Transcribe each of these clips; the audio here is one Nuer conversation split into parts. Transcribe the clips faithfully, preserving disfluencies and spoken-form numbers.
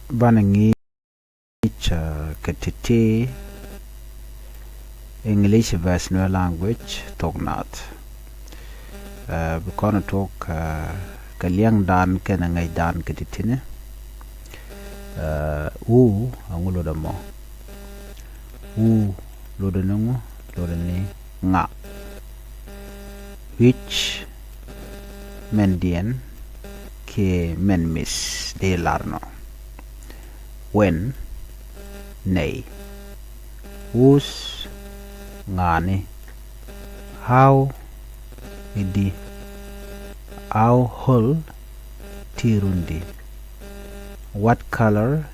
Banɛ ŋi̱i̱c kɛ ti̱ti̱ English vs Nuer language thok Naath. Bi kɔn tuɔk kɛ liɛŋdan kɛnɛ ŋäcdan kɛ ti̱ti̱ni. Wu, ɛŋu lotdɛ mɔ? Wu lotdɛ ni ŋu? Lotdɛ ni ŋa. Which, mɛndiɛn kiɛ mɛn mi̱th, dee lar nɔ. When, nɛy. Whose, ŋa̱a̱ni. How, i̱di. How old, ti run i̱di. What color,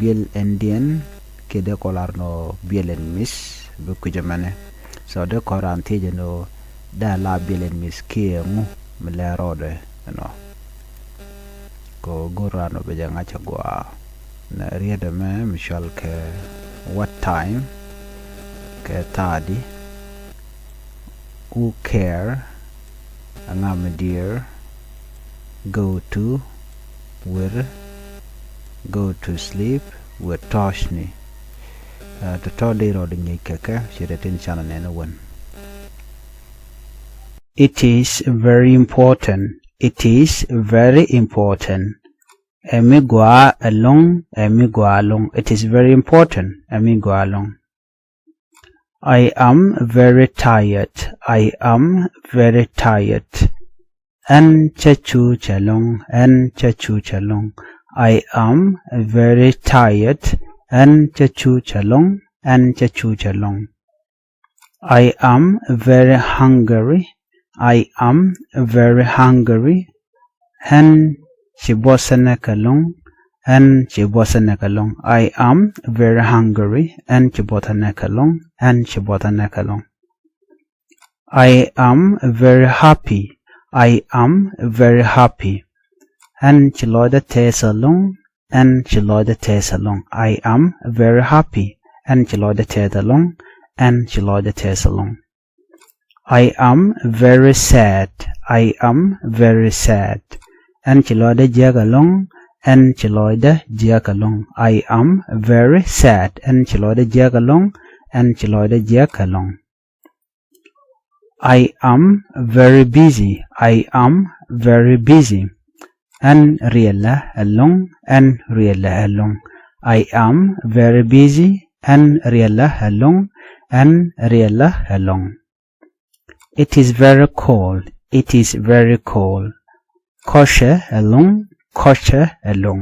biɛl ɛndiɛn, kiɛ dee kɔ lar nɔ biɛl ɛn mi̱th, bi kui̱c ɛmɛnɛ. So dee kɔ raan thiec ɛn ɣöö dee la biɛl ɛn mi̱th kiɛ ŋu mi lɛ rɔɔdɛ ɛnɔ. Kɛ ɣöö go̱r raan ɔ bɛ jɛ ŋa̱c a gɔaa. Nɛ riet ɛmɛ mi cɔal kɛ what time, kɛ thaadi. Who care, ɛŋa mi diɛɛr. Go to, wër. Go to sleep, wër tɔ̱ɔ̱cni. Tɔ̱tɔ̱ dee rɔɔdɛ ŋi̱i̱c kɛ kɛ, ce̱tɛ tin canɛ nɛn ɛ wän. It is very important. It is very important. Ɛ mi gɔaa ɛlɔ̱ŋ. Ɛ mi gɔaa ɛlɔ̱ŋ. It is very important. Ɛ mi gɔaa ɛlɔ̱ŋ. I am very tired. I am very tired. Ɛn cä cuuc ɛlɔ̱ŋ. Ɛn cä cuuc ɛlɔ̱ŋ. I am very tired. Ɛn cä cuuc ɛlɔ̱ŋ. Ɛn cä cuuc ɛlɔ̱ŋ. I am very hungry. I am very hungry. Ɛn ci buɔth ɛ nɛk ɛlɔ̱ŋ. Ɛn ci buɔth ɛ nɛk ɛlɔ̱ŋ. I am very hungry. Ɛn ci buɔth ɛ nɛk ɛlɔ̱ŋ. Ɛn ci buɔth ɛ nɛk ɛlɔ̱ŋ. I am very happy. I am very happy. Ɛn ci lɔcdä tɛth ɛlɔ̱ŋ. Ɛn ci lɔcdä tɛth ɛlɔ̱ŋ. I am very happy. Ɛn ci lɔcdä tɛth ɛlɔ̱ŋ. Ɛn ci lɔcdä tɛth ɛlɔ̱ŋ. I am very sad. I am very sad. Ɛn ci lɔcdä jiäk ɛlɔ̱ŋ. Ɛn ci lɔcdä jiäk ɛlɔ̱ŋ. I am very sad. Ɛn ci lɔcdä jiäk ɛlɔ̱ŋ. Ɛn ci lɔcdä jiäk ɛlɔ̱ŋ. I am very busy. I am very busy. Ɛn riɛlä ɛlɔ̱ŋ. Ɛn riɛlä ɛlɔ̱ŋ. I am very busy. Ɛn riɛlä ɛlɔ̱ŋ. Ɛn riɛlä ɛlɔ̱ŋ. It is very cold. It is very cold. Kɔcɛ ɛlɔ̱ŋ. Kɔcɛ ɛlɔ̱ŋ.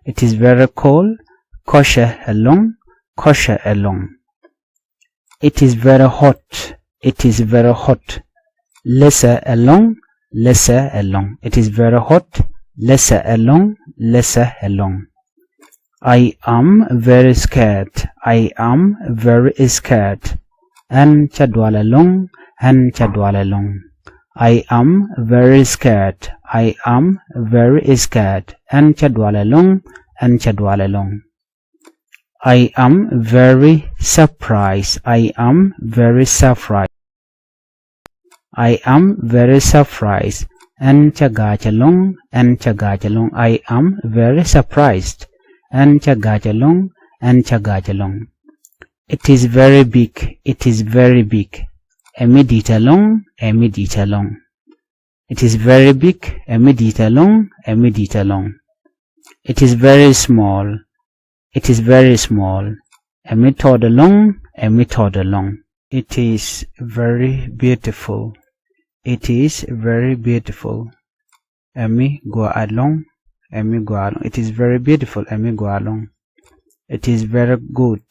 It is very cold. Kɔcɛ ɛlɔ̱ŋ. Kɔcɛ ɛlɔ̱ŋ. It is very hot. It is very hot. Lɛsɛ ɛlɔ̱ŋ. Lɛsɛ ɛlɔ̱ŋ. It is very hot. Lɛsɛ ɛlɔ̱ŋ. Lɛsɛ ɛlɔ̱ŋ. I am very scared. I am very scared. Ɛn cä dual ɛlɔ̱ŋ. Ɛn cä dual ɛlɔ̱ŋ. I am very scared. I am very scared. Ɛn cä dual ɛlɔ̱ŋ. Ɛn cä dual ɛlɔ̱ŋ. I am very surprised. I am very surprised. I am very surprised. Ɛn cä ga̱a̱c ɛlɔ̱ŋ. Ɛn cä ga̱a̱c ɛlɔ̱ŋ. I am very surprised. Ɛn cä ga̱a̱c ɛlɔ̱ŋ. Ɛn cä ga̱a̱c ɛlɔ̱ŋ. It is very big. It is very big. Ɛ mi di̱t ɛlɔ̱ŋ. Ɛ mi di̱t ɛlɔ̱ŋ. It is very big. Ɛ mi di̱t ɛlɔ̱ŋ. Ɛ mi di̱t ɛlɔ̱ŋ. It is very small. It is very small. Ɛ mi tɔt ɛlɔ̱ŋ. Ɛ mi tɔt ɛlɔ̱ŋ. It is very beautiful. It is very beautiful. Ɛ mi gɔaa ɛlɔ̱ŋ. Ɛ mi gɔaa ɛlɔ̱ŋ. It is very beautiful. Ɛ mi gɔaa ɛlɔ̱ŋ. It is very good.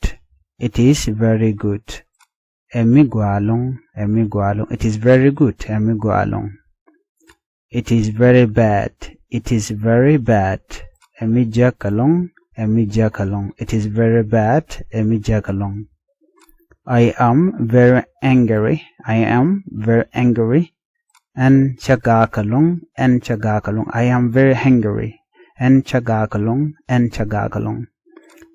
It is very good. Ɛ mi gɔaa ɛlɔ̱ŋ. Ɛ mi gɔaa ɛlɔ̱ŋ. It is very good. Ɛ mi gɔaa ɛlɔ̱ŋ. It is very bad. It is very bad. Ɛ mi jiäk ɛlɔ̱ŋ. Ɛ mi jiäk ɛlɔ̱ŋ. It is very bad. Ɛ mi jiäk ɛlɔ̱ŋ. I am very angry. I am very angry. Ɛn cä gaak ɛlɔ̱ŋ. Ɛn cä gaak ɛlɔ̱ŋ. I am very angry. Ɛn cä gaak ɛlɔ̱ŋ. Ɛn cä gaak ɛlɔ̱ŋ.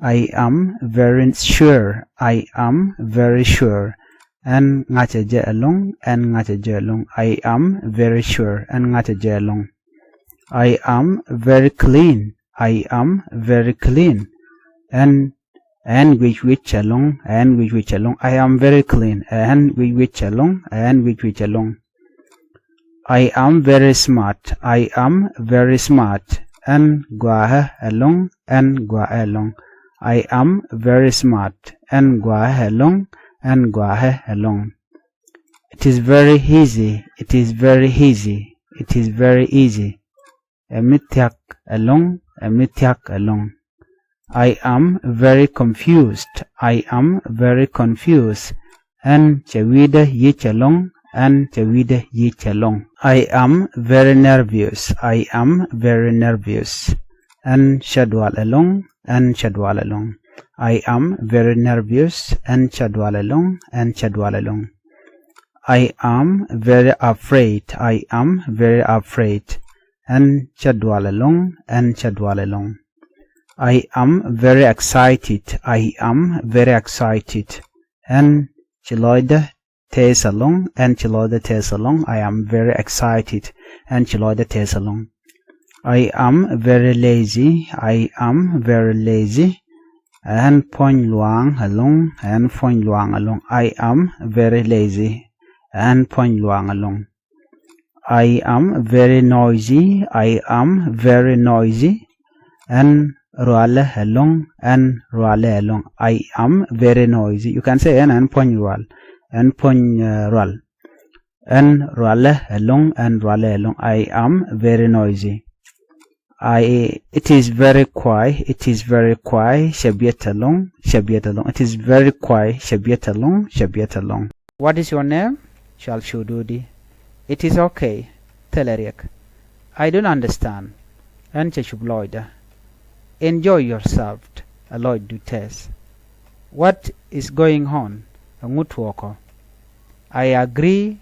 I am very sure. I am very sure. Ɛn ŋa̱cä jɛ ɛlɔ̱ŋ. Ɛn ŋa̱cä jɛ ɛlɔ̱ŋ. I am very sure. Ɛn ŋa̱cä jɛ ɛlɔ̱ŋ. I am very clean. I am very clean. Ɛn, ɛn guic wec ɛlɔ̱ŋ, ɛn guic wec ɛlɔ̱ŋ. I am very clean. Ɛn guic wec ɛlɔ̱ŋ, ɛn guic wec ɛlɔ̱ŋ. I am very smart. I am very smart. Ɛn gɔaaɛ ɛlɔ̱ŋ, ɛn gɔaaɛ ɛlɔ̱ŋ. I am very smart. Ɛn gɔaaɛ ɛlɔ̱ŋ, ɛn gɔaaɛ ɛlɔ̱ŋ. It is very easy. It is very easy. It is very easy. Ɛ mi thia̱k ɛlɔ̱ŋ, ɛ mi thia̱k ɛlɔ̱ŋ. I am very confused. I am very confused. Ɛn cɛ wi̱i̱dä yic ɛlɔ̱ŋ, ɛn cɛ wi̱i̱dä yic ɛlɔ̱ŋ. I am very nervous. I am very nervous. Ɛn cɛ dual ɛlɔ̱ŋ, ɛn cɛ dual ɛlɔ̱ŋ. I am very nervous. Ɛn cɛ dual ɛlɔ̱ŋ, ɛn cɛ dual ɛlɔ̱ŋ. I am very afraid. I am very afraid. Ɛn cɛ dual ɛlɔ̱ŋ, ɛn cɛ dual ɛlɔ̱ŋ. I am very excited. I am very excited. Ɛn ci lɔcdä tɛɛth ɛlɔ̱ŋ, ɛn ci lɔcdä tɛɛth ɛlɔ̱ŋ. I am very excited. Ɛn ci lɔcdä tɛɛth ɛlɔ̱ŋ. I am very lazy. I am very lazy. Ɛn puɔ̱ny luaaŋ ɛlɔ̱ŋ, ɛn puɔ̱ny luaaŋ ɛlɔ̱ŋ. I am very lazy. Ɛn puɔ̱ny luaaŋ ɛlɔ̱ŋ. I am very noisy. I am very noisy. Ɛn rualä ɛlɔ̱ŋ, ɛn rualä ɛlɔ̱ŋ. I am very noisy. You can say ɛn, ɛn puɔ̱ny rual, ɛn puɔ̱ny, uh, rual. Ɛn rualä ɛlɔ̱ŋ, ɛn rualä ɛlɔ̱ŋ. I am very noisy. I, it is very quiet. It is very quiet. Cɛ biɛt ɛlɔ̱ŋ, cɛ biɛt ɛlɔ̱ŋ. It is very quiet. Cɛ biɛt ɛlɔ̱ŋ, cɛ biɛt ɛlɔ̱ŋ. What is your name? Cual cu duudi. It is okay. Thilɛ riɛk. I don't understand. Ɛn cɛ cup lɔcdä. Enjoy yourself. Ɛ lɔcdu tɛɛth. What is going on? Ɛŋu tuɔɔkɔ? I agree.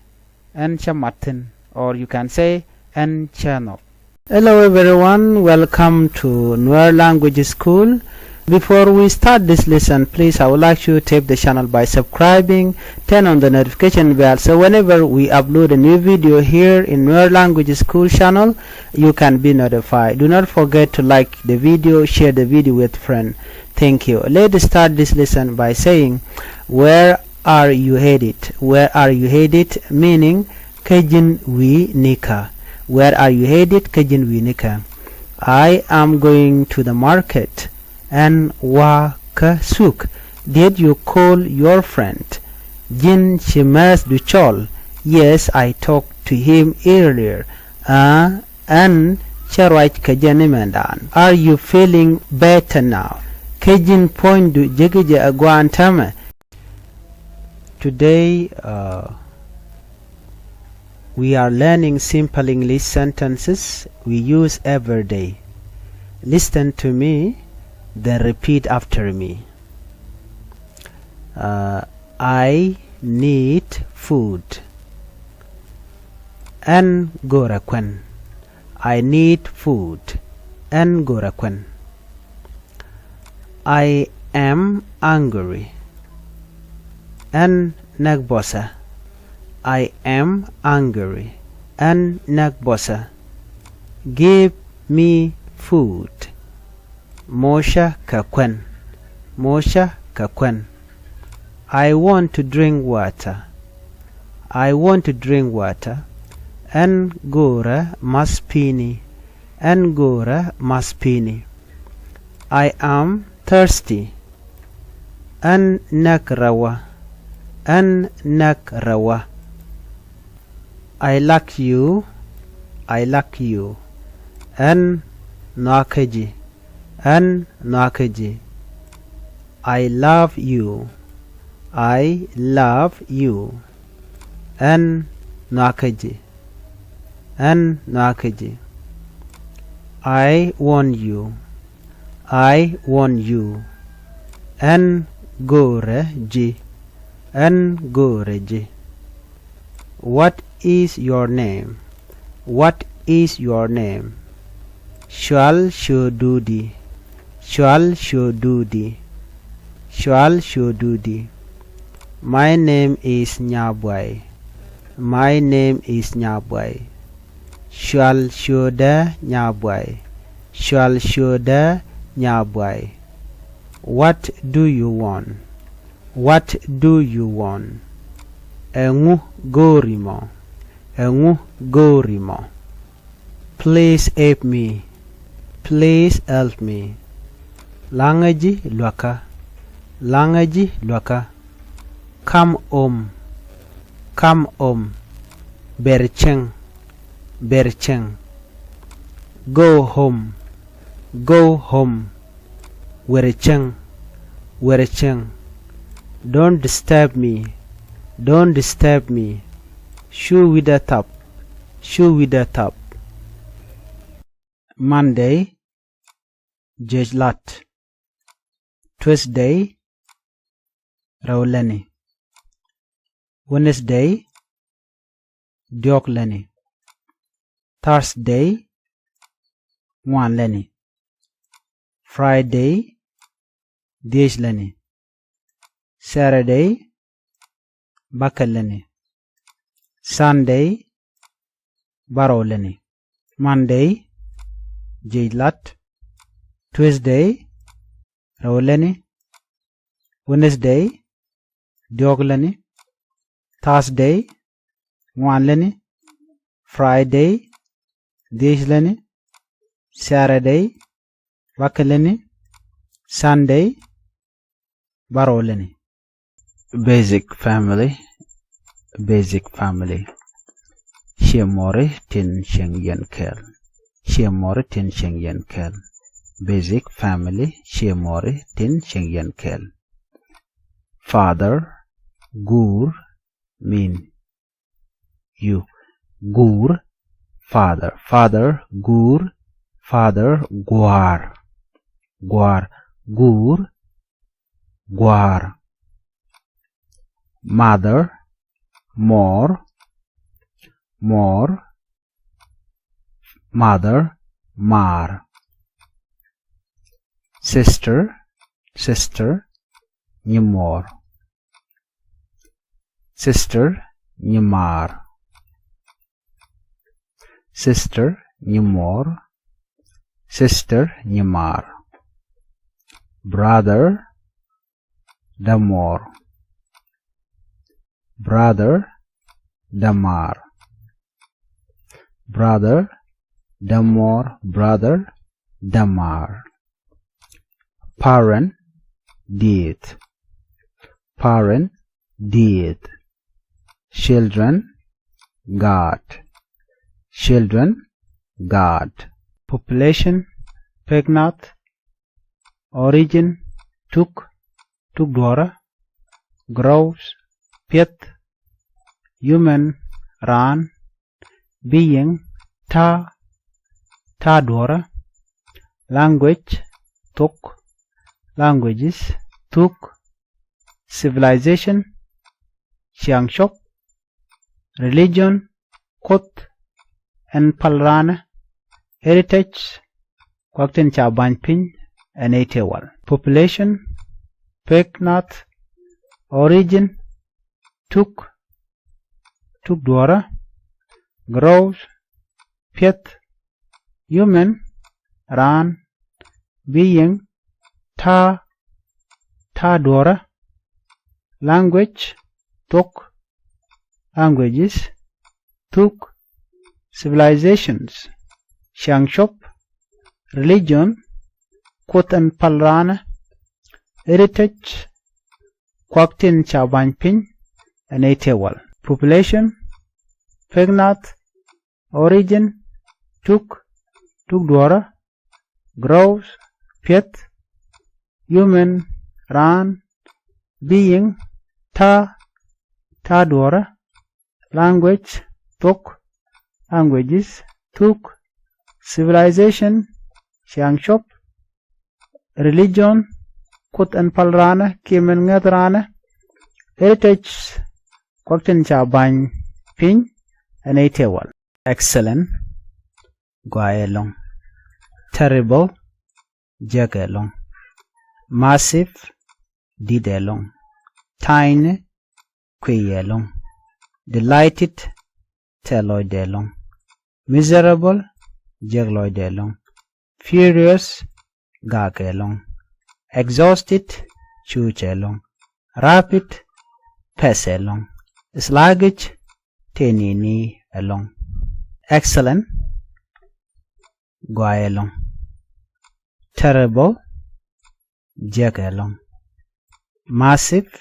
Ɛn cä mat thi̱n, or you can say ɛn cä nhɔk. Hello everyone, welcome to Nuer Language School. Before we start this lesson, please, I would like you to tap the channel by subscribing, turn on the notification bell, so whenever we upload a new video here in Nuer Language School channel, you can be notified. Do not forget to like the video, share the video with friend. Thank you. Let's start this lesson by saying, where are you headed? Where are you headed? Meaning, kä ji̱n wi̱i̱ nikä? Where are you headed? Kä ji̱n wi̱i̱ nikä? I am going to the market. Ɛn wa̱a̱ kä thuk. Did you call your friend? Ji̱n ci mɛthdu cɔl? Yes, I talked to him earlier. Aa, ɛn cä ruac kɛ jɛ ni mɛndan. Are you feeling better now? Kä ji̱n puɔ̱nydu jek jɛ ɛ gua̱a̱n täämɛ? Today, uh, we are learning simple English sentences we use every day. Listen to me, then repeat after me. Uh, I need food. Ɛn go̱o̱rɛ kuɛn. I need food. Ɛn go̱o̱rɛ kuɛn. I am hungry. Ɛn näk bɔthä. I am hungry. Ɛn näk bɔthä. Give me food. Mo̱o̱cä kɛ kuɛn. Mo̱o̱cä kɛ kuɛn. I want to drink water. I want to drink water. Ɛn go̱o̱rä math pi̱i̱ni. Ɛn go̱o̱rä math pi̱i̱ni. I am thirsty. Ɛn näk rɛwä. Ɛn näk rɛwä. I like you. I like you. Ɛn nhɔakä ji̱. Ɛn nhɔakä ji̱. I love you. I love you. Ɛn nhɔakä ji̱. Ɛn nhɔakä ji̱. I want you. I want you. Ɛn go̱o̱rä ji̱. Ɛn go̱o̱rä ji̱. What is your name? What is your name? Cual cu duudi. Cual cu duudi. Cual cu duudi. My name is Nyabuay. My name is Nyabuay. Cual cu dä Nyabuay. Cual ciötdä Nyabuay. What do you want? What do you want? Ɛŋu go̱o̱ri mɔ? Ɛŋu go̱o̱ri mɔ? Please help me. Please help me. Laŋä ji̱ luäkä. Laŋä ji̱ luäkä. Come home. Come home. Ber cieŋ. Ber cieŋ. Go home. Go home. Wer cieŋ. Wer cieŋ. Don't disturb me. Don't disturb me. Cu wi̱dä thap. Cu wi̱dä thap. Monday, jiec lat. Tuesday, rɛw lätni. Wednesday, diɔ̱k lätni. Thursday, ŋuan lätni. Friday, dhiec lätni. Saturday, bäkɛl lätni. Sunday, bärɔw lätni. Monday, jiec lat. Tuesday, rɛw lätni. Wednesday, diɔ̱k lätni. Thursday, ŋuan lätni. Friday, dhiec lätni. Saturday, bäkɛl lätni. Sunday, bärɔw lätni. Basic family. Basic family. Ciɛ mɔri tin cieŋ yɛn kɛl. Ciɛ mɔri tin cieŋ yɛn kɛl. Basic family. Ciɛ mɔri tin cieŋ yɛn kɛl. Father, guur, mean, you. Guur, father. Father, guur. Father, gua̱a̱r. Gua̱a̱r. Guur, gua̱a̱r. Mother, mɔɔr. Mɔɔr. Mother, maar. Sister, sister, nyimɔɔr. Sister, nyimaar. Sister, nyimɔɔr. Sister, nyimaar. Brother, dämɔɔr. Brother, dämaar. Brother, dämɔɔr. Brother, dämaar. Parent, dieth. Parent, dieth. Children, gaat. Children, gaat. Population, pek nath. Origin, tuk, tuk duɔrä. Growth, piɛth. Human, raan. Being, ta̱a̱, ta̱a̱ duɔrä. Language, thok. Languages, thuk. Civilization, ciaŋ cop. Religion, kuoth ɛn päl raanä. Heritage, kuak tin ca ba̱ny piny ɛ nɛy tëë wal. Population, pek nath. Origin, tuk, tuk duɔrä. Growth, piɛth. Human, raan. Being, ta̱a̱, ta̱a̱ duɔrä. Language, thok. Languages, thuk. Civilizations, ciaŋ cop. Religion, kuoth ɛn päl raanä. Heritage, kuak tin ca ba̱ny piny ɛ nɛy tëë wal. Population, pek nath. Origin, tuk, tuk duɔrä. Growth, piɛth. Human, raan. Being, ta̱a̱, ta̱a̱ duɔrä. Language, thok. Languages, thuk. Civilization, ciaŋ cop. Religion, kuoth ɛn päl raanä kiɛ min ŋäth raanä. Heritage, kuak tin ca ba̱ny piny ɛ nɛy tëë wal. Excellent, gɔaa ɛlɔ̱ŋ. Terrible, jiäk ɛlɔ̱ŋ. Massive, di̱t ɛlɔ̱ŋ. Tiny, kuiy ɛlɔ̱ŋ. Delighted, tɛth lɔcdɛ ɛlɔ̱ŋ. Miserable, jiäk lɔcdɛ ɛlɔ̱ŋ. Furious, gak ɛlɔ̱ŋ. Exhausted, cuuc ɛlɔ̱ŋ. Rapid, pɛth ɛlɔ̱ŋ. Sluggish, tëë ni̱ni ɛlɔ̱ŋ. Excellent, gɔaa ɛlɔ̱ŋ. Terrible, jiäk ɛlɔ̱ŋ. Massive,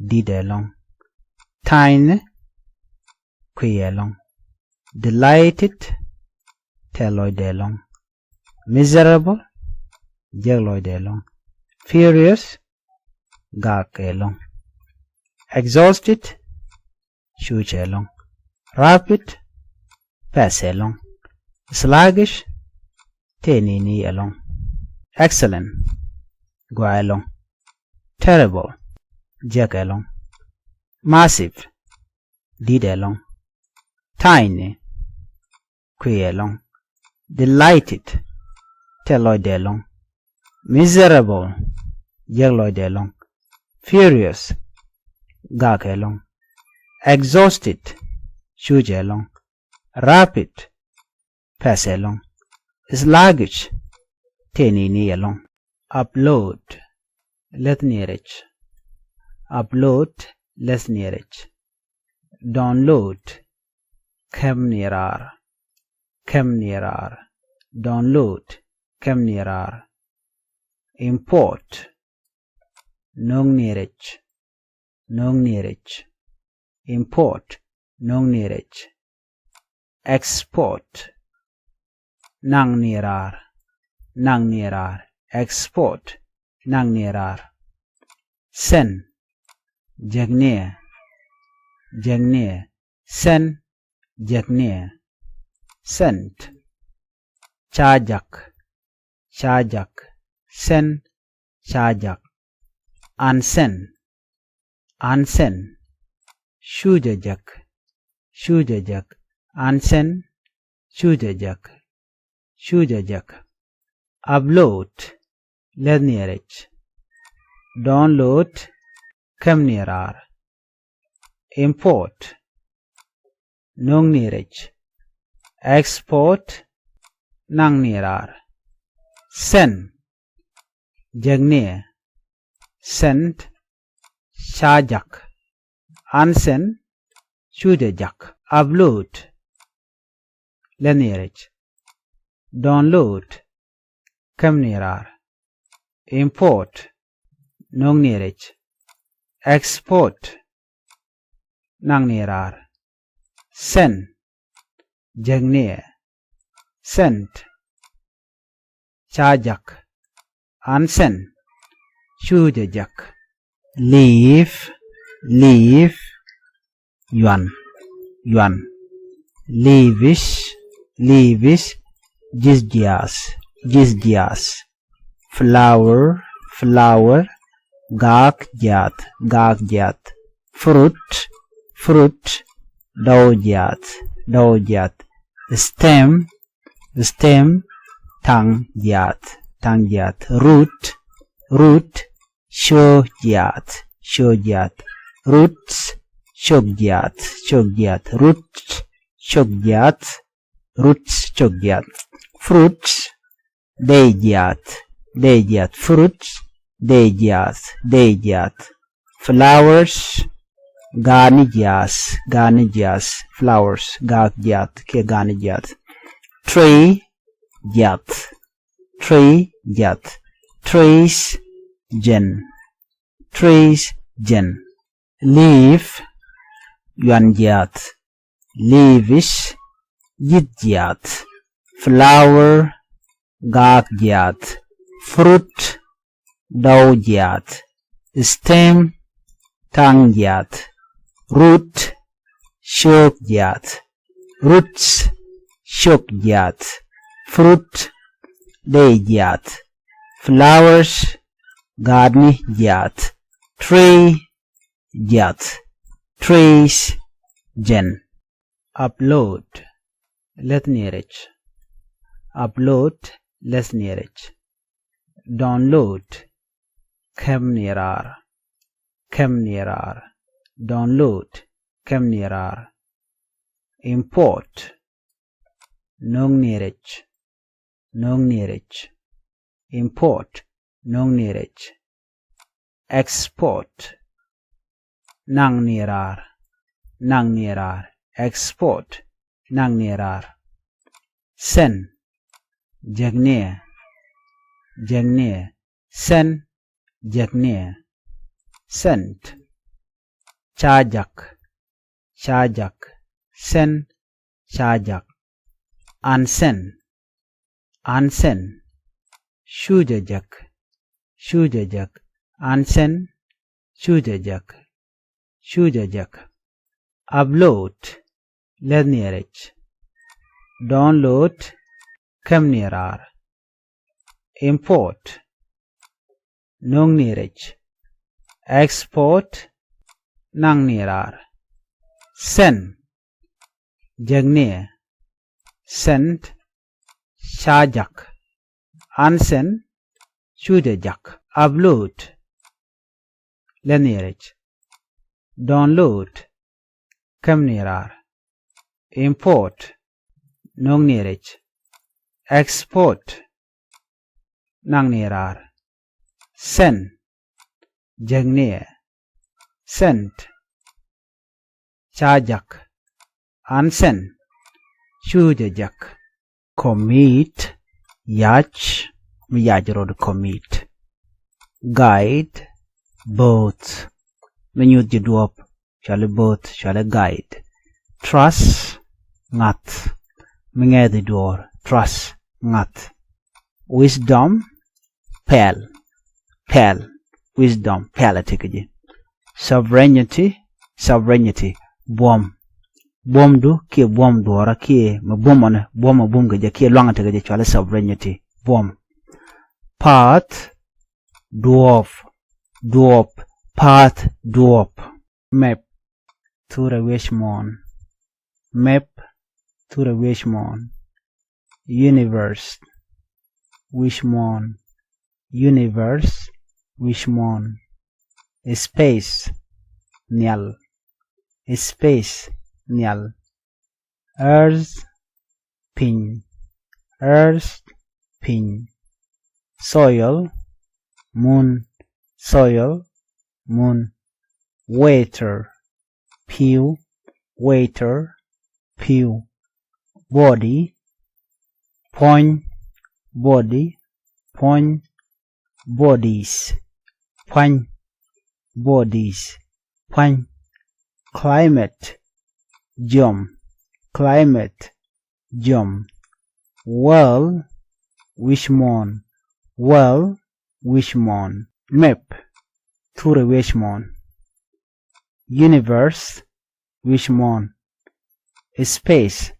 di̱t ɛlɔ̱ŋ. Tiny, kuiy ɛlɔ̱ŋ. Delighted, tɛth lɔcdɛ ɛlɔ̱ŋ. Miserable, jiäk lɔcdɛ ɛlɔ̱ŋ. Furious, gak ɛlɔ̱ŋ. Exhausted, cuuc ɛlɔ̱ŋ. Rapid, pɛth ɛlɔ̱ŋ. Sluggish, tëë ni̱ni ɛlɔ̱ŋ. Excellent, gɔaa ɛlɔ̱ŋ. Terrible, jiäk ɛlɔ̱ŋ. Massive, di̱t ɛlɔ̱ŋ. Tiny, kuiy ɛlɔ̱ŋ. Delighted, tɛth lɔcdɛ ɛlɔ̱ŋ. Miserable, jiäk lɔcdɛ ɛlɔ̱ŋ. Furious, gak ɛlɔ̱ŋ. Exhausted, cuuc ɛlɔ̱ŋ. Rapid, pɛth ɛlɔ̱ŋ. Sluggish, tëë ni̱ni ɛlɔ̱ŋ. Upload, läth ni rɛc. Upload, läth ni rɛc. Download, käm ni raar. Käm ni raar. Download, käm ni raar. Import, no̱o̱ŋ ni rɛc. No̱o̱ŋ ni rɛc. Import, no̱o̱ŋ ni rɛc. Export, naŋ ni raar. Naŋ ni raar. Export, naŋ ni raar. Send, jäkniɛ. Jäkniɛ. Send, jäkniɛ. Sent, ca jak. Ca jak. Send, ca jak. Unsend, unsend, cuucä jäk. Cuucä jäk. Unsend, cuucä jäk. Cuucä jäk. Upload, läth ni rɛc. Download, käm ni raar. Import, no̱o̱ŋ ni rɛc. Export, naŋ ni raar. Send, jäkniɛ. Sent, ca jak. Unsend, cuucä jak. Upload, läth ni rɛc. Download, käm ni raar. Import, no̱o̱ŋ ni rɛc. Export, naŋ ni raar. Send, jäkniɛ. Sent, ca jak. Unsend, cuucä jak. Leave, leave, yuan, yuan. Leavish, leavish, ji̱th jiaath. Ji̱th jiaath. Flower, flower, gaak jiaath. Gaak jiaath. Fruit, fruit, dɔw jiaath. Dɔw jiaath. Stem, stem, taŋ jiaath. Taŋ jiaath. Root, root, ciöök jiaath. Ciöök jiaath. Roots, ciöök jiaath. Ciöök jiaath. Roots, ciöök jiaath. Roots, ciöök jiaath. Fruits, dɛy jiaath. Dɛy jiaath. Fruits, dɛy jiaath. Dɛy jiaath. Flowers, gaani jiaath. Gaani jiaath. Flowers, gaak jiaath kiɛ gaani jiaath. Tree, jiaath. Tree, jiaath. Trees, jɛn. Trees, jɛn. Leaf, yuan jiaath. Leavish, ji̱th jiaath. Flower, gaak jiaath. Fruit, dɔw jiaath. Stem, taŋ jiaath. Root, ciöök jiaath. Roots, ciöök jiaath. Fruit, dɛy jiaath. Flowers, gaani jiaath. Tree, jiaath. Trees, jɛn. Upload, läth ni rɛc. Upload, läth ni rɛc. Download, käm ni raar. Käm ni raar. Download, käm ni raar. Import, no̱o̱ŋ ni rɛc. no̱o̱ŋ ni rɛc. Import, no̱o̱ŋ ni rɛc. Export, naŋ ni raar. Naŋ ni raar. Export, naŋ ni raar. Send, jäk ni. Jäk ni. Send, jäk ni. Sent, ca jäk. Ca jäk. Send, ca jäk. Unsend, unsend. Cu jɛ jäk. Cu jɛ jäk. Unsend, cu jɛ jäk. Cu jɛ jäk. Upload, läth ni rɛc. Download, käm ni raar. Import, no̱o̱ŋ ni rɛc. Export, naŋ ni raar. Send, jäk ni. Send, ca jäk. Unsend, cu jɛ jäk. Upload, läth ni rɛc. Download, käm ni raar. Import, no̱o̱ŋ ni rɛc. Export, naŋ ni raar. Send, jäk ni. Sent, ca jäk. Unsend, cu jɛ jäk. Commit, yac. Mi yac rot commit. Guide, bo̱o̱th. Mi nyuth ji̱ duɔ̱ɔ̱p, cɔali bo̱o̱th, cɔali guide. Trust, ŋa̱th. Mi ŋɛth i̱ duɔ̱ɔ̱r, trust, ŋa̱th. Wisdom, pɛl. Pɛl, wisdom, pɛl a tekɛ ji̱. Sovereignty, sovereignty, buɔ̱m. Buɔ̱mdu kiɛ buɔ̱m duɔ̱ɔ̱rä kiɛ mi buɔ̱mɔni, buɔ̱m a buɔ̱m kɛ jɛ kiɛ luaŋ a tekɛ jɛ, cɔali sovereignty, buɔ̱m. Path, duɔ̱ɔ̱p. Duɔ̱ɔ̱p, path, duɔ̱ɔ̱p. Map, thurɛ wiec muɔ̱ɔ̱n. Map, thurɛ wiec muɔ̱ɔ̱n. Universe, wiec muɔ̱ɔ̱n. Universe, wiec muɔ̱ɔ̱n. Space, nhial. Space, nhial. Earth, piny. Earth, piny. Soil, mun. Soil, mun. Water, pi̱w. Water, pi̱w. Body, puɔ̱ny. Body, puɔ̱ny. Bodies, pua̱ny. Bodies, pua̱ny. Climate, jiɔm. Climate, jiɔm. World, wiec muɔ̱ɔ̱n. World, wiec muɔ̱ɔ̱n. Map, thurɛ wiec muɔ̱ɔ̱n. Universe, wiec muɔ̱ɔ̱n. Space,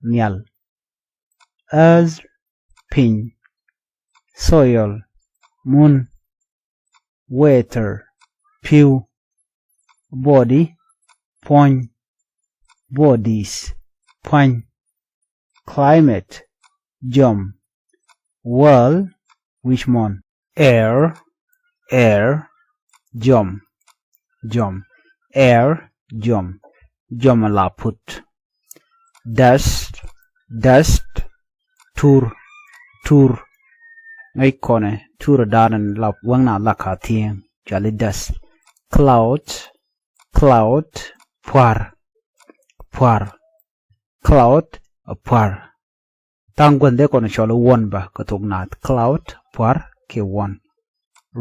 nhial. Earth, piny. Soil, mun. Water, pi̱w. Body, puɔ̱ny. Bodies, pua̱ny. Climate, jiɔm. World, wiec muɔ̱ɔ̱n. Air, air, jiɔm. Jiɔm. Air, jiɔm. Jiɔm a la put. Dust, dust, tur. Tur, ŋäc kɔnɛ tur a da̱a̱n la wäŋna la ka thi̱eŋ, cɔali dust. Cloud, cloud, pua̱r. Pua̱r. Cloud, a pua̱r. Tha̱a̱ŋ guäth dee kɔn cɔl i̱ wuɔ̱n bä kɛ thok naath. Cloud, pua̱r, kiɛ wuɔ̱n.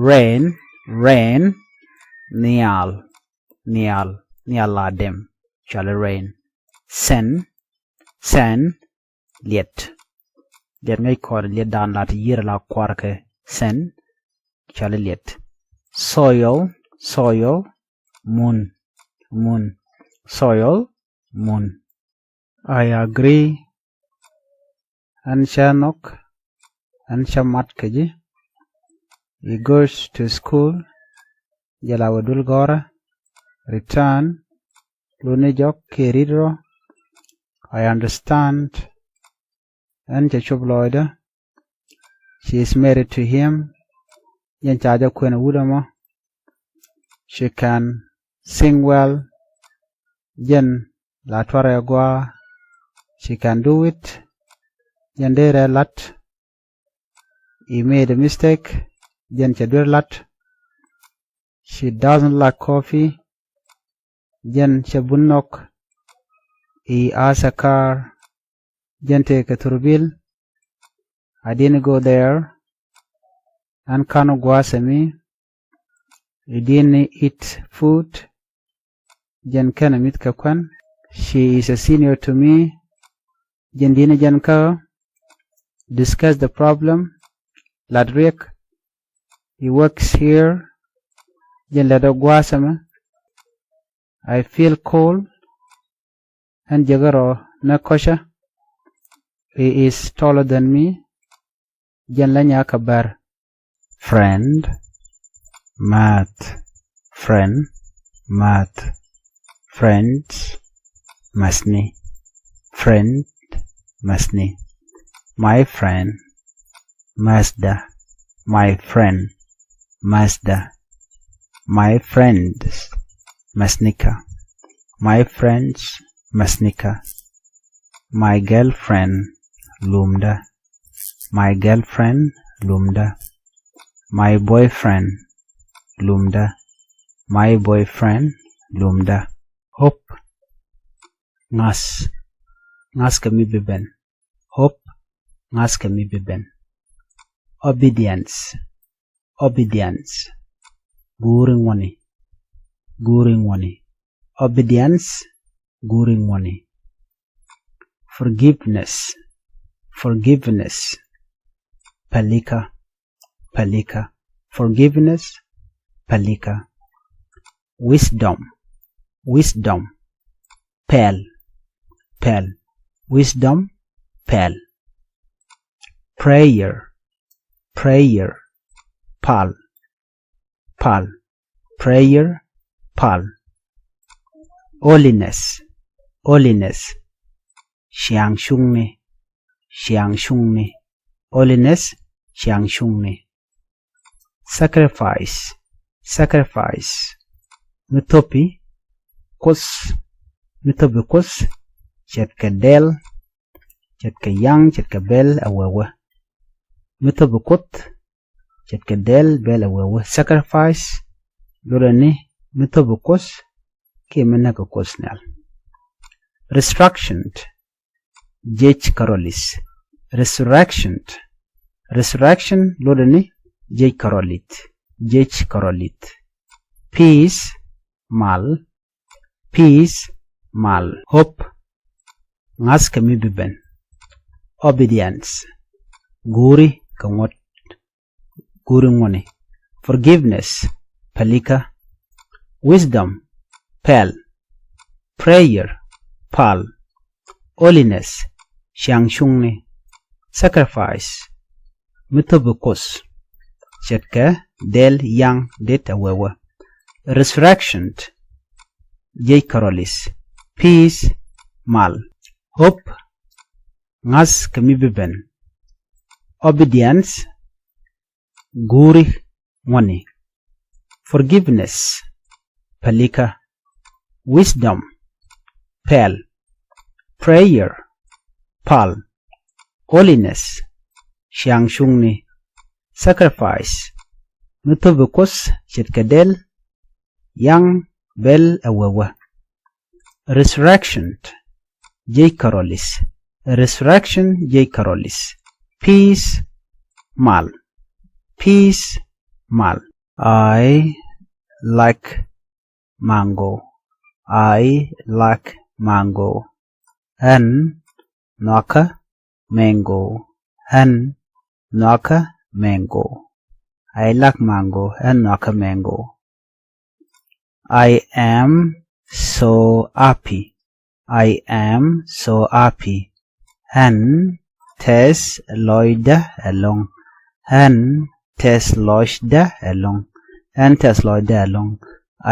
Rain, rain, nhial. Nhial, nhial la dem, cɔal i̱ rain. Sand, sand, liɛt. Liɛt ŋäc kɔn liɛt da̱a̱n la ti yier la kua̱r kɛ sand, cɔal i̱ liɛt. Soil, soil, mun. Mun. Soil, mun. I agree. Ɣän cä nhɔk, ɣän cä mat kä ji̱. He goes to school. Jɛ la wä dul gɔrä. Return, luni jɔk kiɛ rit rɔ. I understand. Ɣän cɛ cop lɔɔcdä. She is married to him. Jɛn ca jɛ kuɛn wut ɛmɔ. She can sing well. Jɛn la tuarɛ gua. She can do it. Jɛn dee rɛ lat. He made a mistake. Jɛn cɛ duer lat. She doesn't like coffee. Jɛn cɛ bun nhɔk. He has a car. Jɛn tëë kɛ thurbil. I didn't go there. Ɣän /ka̱n gua̱a̱th ɛmɛ. He didn't eat food. Jɛn /kenɛ mi̱th kɛ kuän. She is a senior to me. Jɛn di̱t ni jɛn kä ɣä. Discuss the problem. Lat riɛk. He works here. Jɛn lätdɛ gua̱a̱th ɛmɛ. I feel cold. Ɣän jek rɔ ni kɔcä. He is taller than me. Jɛn lɛ nyaakä bär. Friend, määth. Friend, määth. Friends, mäthni. Friend, mäthni. My friend, määthdä. My friend, määthdä. My friends, mäthnikä. My friends, mäthnikä. My girlfriend, lumdä. My girlfriend, lumdä. My boyfriend, lumdä. My boyfriend, lumdä. Hope, ŋa̱th. Ŋa̱th kɛ mi bi ben. Hope, ŋa̱th kɛ mi bi ben. Obedience. Obedience. Guuri ŋuɔni. Guuri ŋuɔni. Obedience. Guuri ŋuɔni. Forgiveness. Forgiveness. Pälikä. Pälikä. Forgiveness. Pälikä. Wisdom. Wisdom. Pɛl. Pɛl. Wisdom. Pɛl. Prayer. Prayer. Pal. Pal. Prayer. Pal. Holiness. Holiness. Ciaŋ cuŋni. Ciaŋ cuŋni. Holiness. Ciaŋ cuŋni. Sacrifice. Sacrifice. Mi thöpi Kuoth. Mi thöpi Kuoth. Ce̱tkɛ dɛl. Ce̱tkɛ yaŋ, ce̱tkɛ bɛl ɛ wewä. Mi thöpi Kuoth. Ce̱tkɛ dɛl bɛl ɛ wewä. Sacrifice. Lotdɛ ni mi thöpi Kuoth kiɛ mi näk kɛ Kuoth Nhial. Resurrection. Jiɛc kärɔ̱ li̱th. Resurrection. Resurrection lotdɛ ni jiɛc kärɔ̱ li̱th. Jiɛc kärɔ̱ li̱th. Peace, mal. Peace, mal. Hope, ŋa̱th kɛ mi bi ben. Obedience, guuri kɛ ŋuɔ̱t. Guuri ŋuɔ̱ni. Forgiveness, pälikä. Wisdom, pɛl. Prayer, pal. Holiness, ciaŋ cuŋni. Sacrifice, mi thöpi Kuoth. Ce̱tkɛ dɛl yaŋ det ɛ wewä. Resurrection, jiɛc kärɔ̱ li̱th. Peace, mal. Hope, ŋa̱th kɛ mi bi ben. Obedience, guuri ŋuɔ̱ni. Forgiveness, pälikä. Wisdom, pɛl. Prayer, pal. Holiness, ciaŋ cuŋni. Sacrifice, mi thöpi Kuoth ce̱tkɛ dɛl yaŋ bɛl ɛ wewä. Resurrection, jiɛc kärɔ̱ li̱th. Resurrection, jiɛc kärɔ̱ li̱th. Peace, mal. Peace, mal. I like mango. I like mango. Ɣän nhɔakä mango. Ɣän nhɔakä mango. I like mango. Ɣän nhɔakä mango. I am so happy. I am so happy. Ɣän tɛth lɔcdä ɛlɔ̱ŋ. Ɣän tɛth lɔcdä ɛlɔ̱ŋ. Ɣän tɛth lɔcdä ɛlɔ̱ŋ.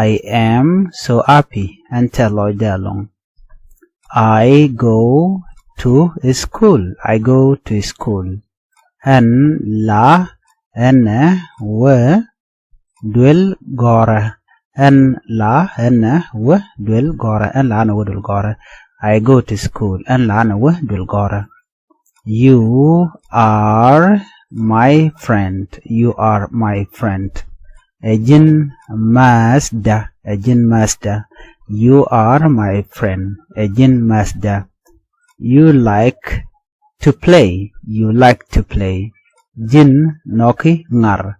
I am so happy. Ɣän tɛth lɔcdä ɛlɔ̱ŋ. I go to school. I go to school. Ɣän la ɣänɛ wä duel gɔ̱rä. Ɣän la ɣänɛ wä duel gɔ̱rä. Ɣän la ɣänɛ wä duel gɔ̱rä. I go to school. Ɣän la ɣänɛ wä duel gɔ̱rä. You are my friend. You are my friend. Ɛ ji̱n määthdä. Ɛ ji̱n määthdä. You are my friend. Ɛ ji̱n määthdä. You like to play. You like to play. Ji̱n nhɔki ŋar.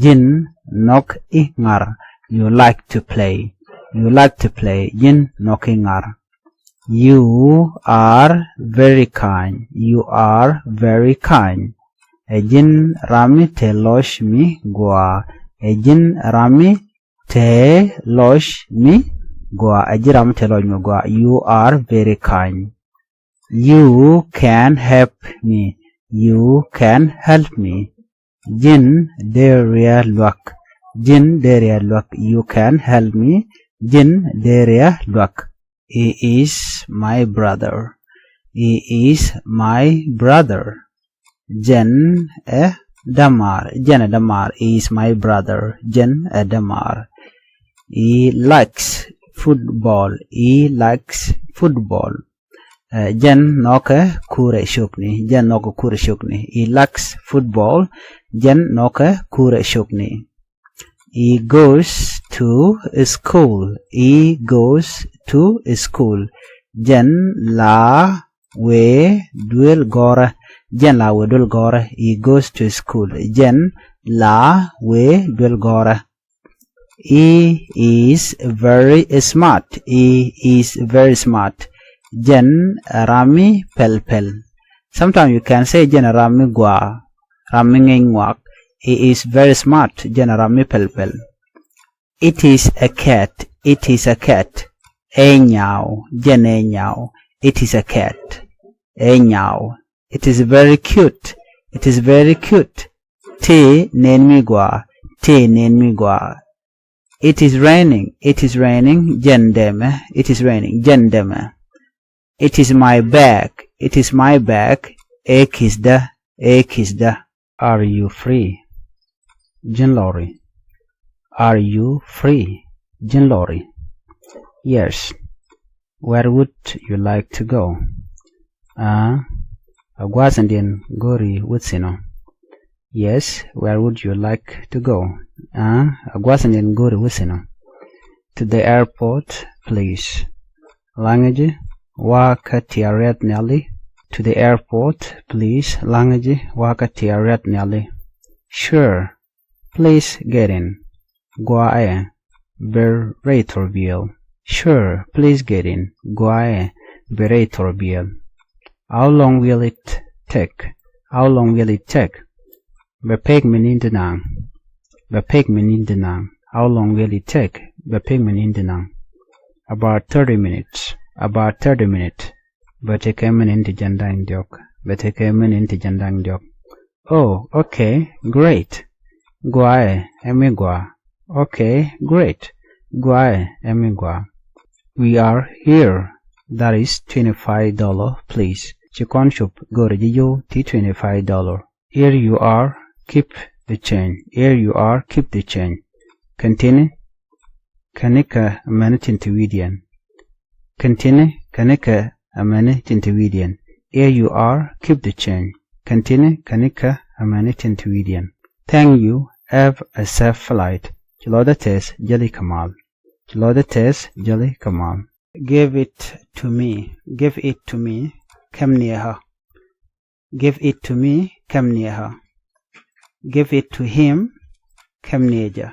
Ji̱n nhɔki ŋar. You like to play. You like to play. Ji̱n nhɔki ŋar. You are very kind. You are very kind. Ɛ ji̱n ram mi te lɔc mi gɔaa. Ɛ ji̱n ram mi te lɔc mi gɔaa. Ɛ ji̱n ram mi te lɔc mi gɔaa. You are very kind. You can help me. You can help me. Ji̱n dee riɛk luäk. Ji̱n dee riɛk luäk. You can help me. Ji̱n dee riɛk luäk. He is my brother. He is my brother. Jɛn ɛ dämaar. Jɛn ɛ dämaar. He is my brother. Jɛn ɛ dämaar. He likes football. He likes football. Ɛ, jɛn nhɔkɛ kurɛ copni. Jɛn nhɔkɛ kurɛ copni. He likes football. Jɛn nhɔkɛ kurɛ copni. He goes to school. He goes to school. Jɛn la wee duel gɔrɛ. Jɛn la wee duel gɔrɛ. He goes to school. Jɛn la wee duel gɔrɛ. He is very smart. He is very smart. Jɛn ɛ ram mi pɛl pɛl. Sometimes you can say jɛn ɛ ram mi gɔaa, ram mi ŋi̱ny ŋuak. He is very smart. Jɛn ɛ ram mi pɛl pɛl. It is a cat. It is a cat. Ɛ nyaw. Jɛn ɛ nyaw. It is a cat. Ɛ nyaw. It is very cute. It is very cute. Tëë nɛn mi gɔaa. Tëë nɛn mi gɔaa. It is raining. It is raining. Jɛn dɛmɛ. It is raining. Jɛn dɛmɛ. It is my bag. It is my bag. Ɛ ki̱thdä. Ɛ ki̱thdä. Are you free? Ji̱n lɔri. Are you free? Ji̱n lɔri. Yes. Where would you like to go? Aa, a gua̱a̱thndiɛn go̱ri wi̱thinɔ. Yes, where would you like to go? Aa, a gua̱a̱thndiɛn go̱ri wi̱thinɔ. To the airport, please. Laŋä ji̱ wa̱a̱ kä tia̱riɛt nhiali. To the airport, please. Laŋä ji̱ wa̱a̱ kä tia̱riɛt nhiali. Sure. Please get in. Gua̱a̱ ɛ, bɛ rɛy thurbiɛl. Sure, please get in. Gua̱a̱ ɛ, bɛ rɛy thurbiɛl. How long will it take? How long will it take? Bɛ pek minin ti naŋ. Bɛ pek minin ti naŋ. How long will it take? Bɛ pek minin ti naŋ. About thirty minutes. About thirty minutes. Bɛ tekɛ minin ti jiɛn da̱ŋ diɔ̱k. Bɛ tekɛ minin ti jiɛn da̱ŋ diɔ̱k. Oh, okay, great. Gua̱a̱ ɛ, ɛ mi gɔaa. Okay, great. Gua̱a̱ ɛ, ɛ mi gɔaa. We are here. That is twenty-five dollar, please. Ci kɔn cop, go̱rɛ ji̱ yio̱w ti twenty-five dollar. Here you are, keep the change. Here you are, keep the change. Kɛn ti̱ni, kɛn ni kɛ amäni tin te wi̱i̱diɛn. Kɛn ti̱ni, kɛn ni kɛ amäni tin te wi̱i̱diɛn. Here you are, keep the change. Kɛn ti̱ni, kɛn ni kɛ amäni tin te wi̱i̱diɛn. Thank you, have a safe flight. Ci lɔcdä tɛth, jäli kɛ mal. Ci lɔcdä tɛth, jäli kɛ mal. Give it to me. Give it to me. Kɛm ni ɛ ɣä. Give it to me, kɛm ni ɛ ɣä. Give it to him, kɛm ni ɛ jɛ.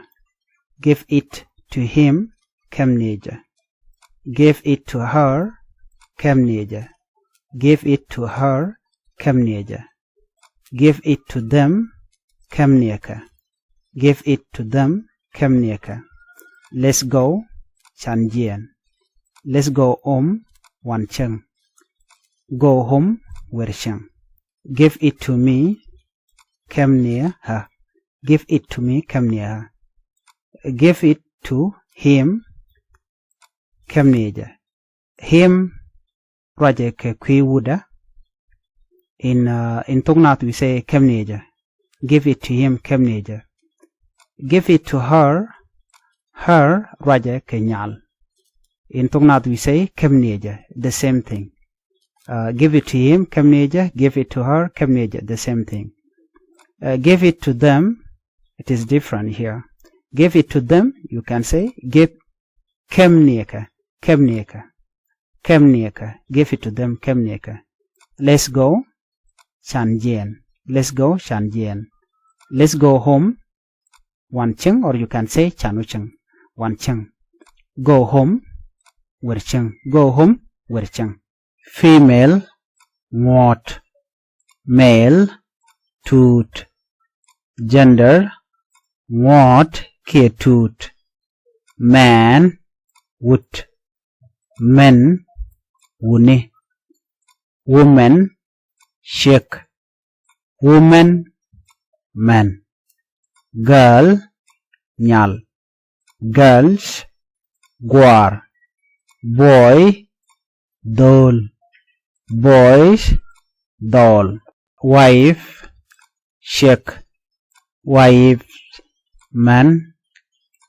Give it to him, kɛm ni ɛ jɛ. Give it to her, kɛm ni ɛ jɛ. Give it to her, kɛm ni ɛ jɛ. Give it to them, kɛm ni ɛ kɛ. Give it to them, kɛm ni ɛ kɛ. Let's go, can jiɛɛn. Let's go home, wan cäŋ. Go home, wer cäŋ. Give it to me, kɛm ni ɛ ɣä. Give it to me, kɛm ni ɛ ɣä. Give it to him, kɛm ni ɛ jɛ. Him ruacɛ kɛ kui̱ wutdä. In, uh, in thok nath we say kɛm ni ɛ jɛ. Give it to him, kɛm ni ɛ jɛ. Give it to her, her ruacɛ kɛ nyal. In thok nath we say kɛm ni ɛ jɛ, the same thing. Uh, give it to him, kɛm ni ɛ jɛ. Give it to her, kɛm ni ɛ jɛ, the same thing. Uh, give it to them. It is different here. Give it to them, you can say, give, kɛm ni kɛ, kɛm ni kɛ, kɛm ni kɛ. Give it to them, kɛm ni kɛ. Let's go, can jiɛn. Let's go, can jiɛn. Let's go home, wan cieŋ, or you can say, can wä cieŋ, wan cieŋ. Go home, wër cieŋ. Go home, wër cieŋ. Female, ŋuɔ̱t. Male, tuut. Gender, ŋuɔ̱t kiɛ tuut. Man, wut. Men, wuni. Women, ciek. Women, men. Girl, nyal. Girls, gua̱a̱r. Boy, dhöl. Boys, dhɔl. Wife, ciek. Wife, män.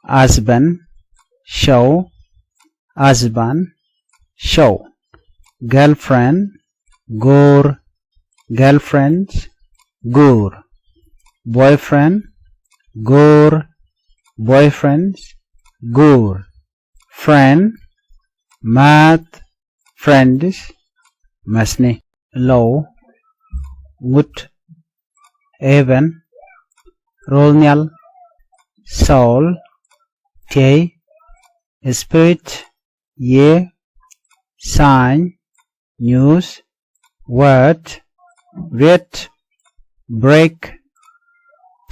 Husband, cɔw. Husband, cɔw. Girlfriend, go̱o̱r. Girlfriends, go̱o̱r. Boyfriend, go̱o̱r. Boyfriends, go̱o̱r. Friend, määth. Friends, mäthni. Low, ŋut. Heaven, ro̱l nhial. Soul, tiey. Spirit, yiëë. Sign, nyuuth. Word, riet. Break,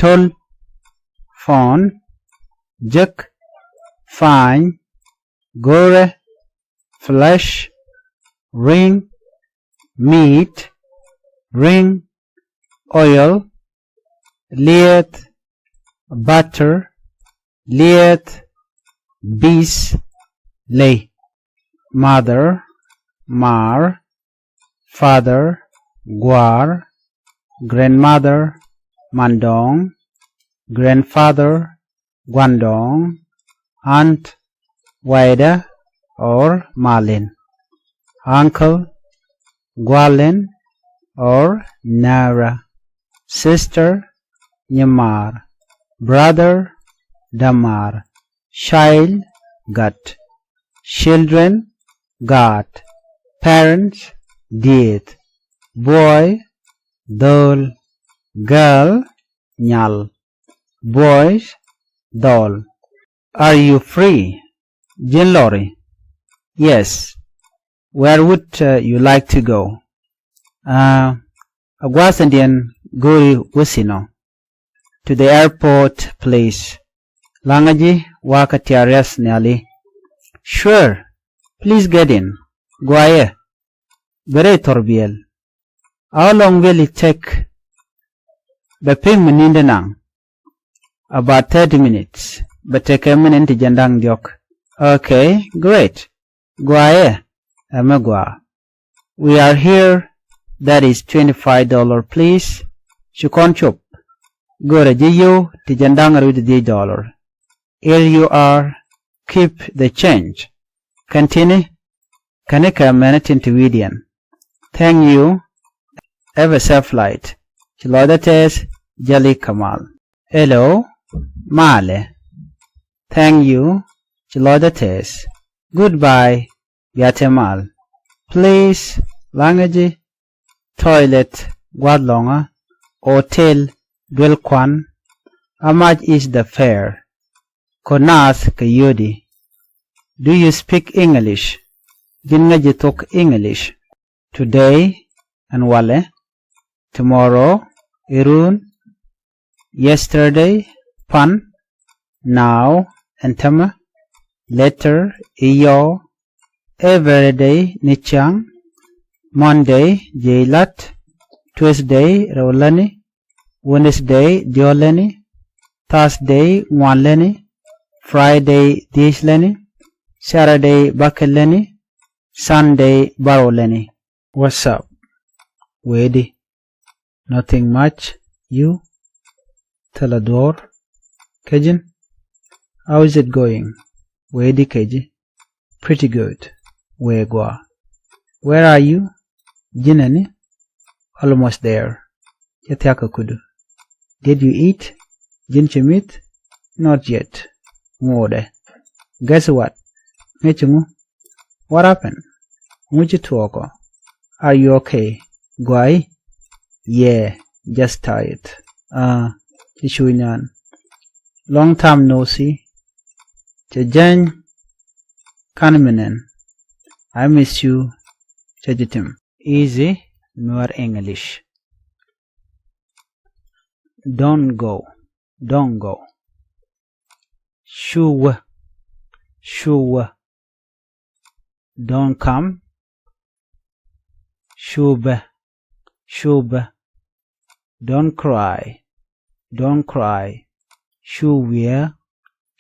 to̱l. Phone, jek. Fine, go̱rɛ. Flesh, ring. Meat, ring. Oil, lieth. Butter, lieth. Bees, ley. Mother, maar. Father, gua̱a̱r. Grandmother, mandɔɔŋ. Grandfather, guandɔɔŋ. Aunt, waydä or malin. Uncle, gualin or näära. Sister, nyimaar. Brother, dämaar. Child, gat. Children, gaat. Parents, dieth. Boy, dhöl. Girl, nyal. Boys, dhɔl. Are you free? Ji̱n lɔri? Yes. Where would, uh, you like to go? Uh, a gua̱a̱th in diɛn go̱o̱ri wä thi̱n ɔ? To the airport, please. Laŋä ji̱ wakä tiaryäth nhiali. Sure. Please get in. Guayɛ. Bɛ rɛy thɔrbiɛl. How long will it take? Bɛ pi̱ŋ mi ni̱n di naŋ? About thirty minutes. Bɛ tekɛ minit ti jiɛn da̱ŋ diɔ̱k. Okay, great. Guayɛ. Ɛmɛ gua̱a̱. We are here. That is twenty-five dollar, please. Ci kɔn cop. Go̱rɛ ji̱ yio̱w ti jiɛn da̱ŋ rɛw ti dhiec dollar. Here you are. Keep the change. Kɛn ti̱ni. Kɛn ikɛ mɛni tin ti wi̱i̱diɛn. Thank you. Have a safe flight. Ci lɔcdä tɛɛth. Jäli kɛ mal. Hello. Malɛ. Thank you. Ci lɔcdä tɛɛth. Goodbye. Bia te mal. Please. Laŋä ji̱. Toilet, gua̱th lɔ̱ŋä. Hotel, duel kuan. How much is the fare? Ko̱ naath kɛ yio̱di. Do you speak English? Ji̱n ŋäc ji̱ thok English? Today, ɛn walɛ. Tomorrow, irun. Yesterday, pan. Now, ɛn tämɛ. Later, iyɔw. Every day, ni ciaŋ. Monday, jiɛc lat. Tuesday, rɛw lätni. Wednesday, diɔ̱k lätni. Thursday, ŋuan lätni. Friday, dhiec lätni. Saturday, bäkɛl lätni. Sunday, bärɔw lätni. What's up? Wee di? Nothing much. You? Thilɛ duɔ̱ɔ̱r. Kä ji̱n? How is it going? Wee di kɛ ji̱? Pretty good. Wee gɔaa. Where are you? Ji̱n ɛ ni? Almost there. Cä thia̱k kä kudu. Did you eat? Ji̱n ci mi̱th? Not yet. Ŋuudɛ. Guess what? Ŋäc ŋu? What happened? Ŋu ci tuɔɔkɔ? Are you okay? Guay? Yeah, just tired. Aa, ci cuuc naan. Long time no see. Cɛ jɛny. Kan mi nɛn. I miss you. Cɛ ji̱ tim. Easy Nuer English. Don't go. Don't go. Cu wä. Cu wä. Don't come. Cu bä. Cu bä. Don't cry. Don't cry. Cu wiɛ.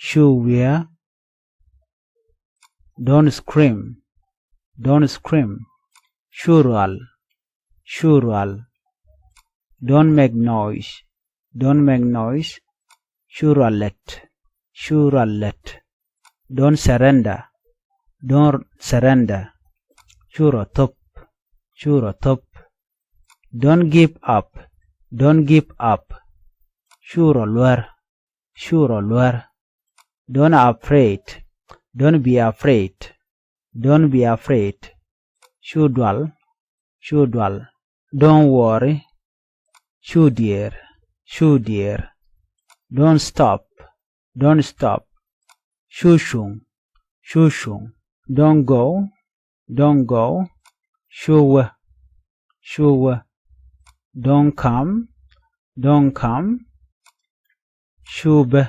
Cu wiɛ. Don't scream. Don't scream. Cu rual. Cu rual. Don't make noise. Don't make noise. Cu rual lät. Cu rual lät. Don't surrender. Don't surrender. Cu rɔ thop. Cu rɔ thop. Don't give up. Don't give up. Cu rɔ luär. Cu rɔ luär. Don't afraid. Don't be afraid. Don't be afraid. Cu dual. Cu dual. Don't worry. Cu diɛɛr. Cu diɛɛr. Don't stop. Don't stop. Cu cuŋ. Cu cuŋ. Don't go. Don't go. Cu wä. Cu wä. Don't come. Don't come. Cu bä.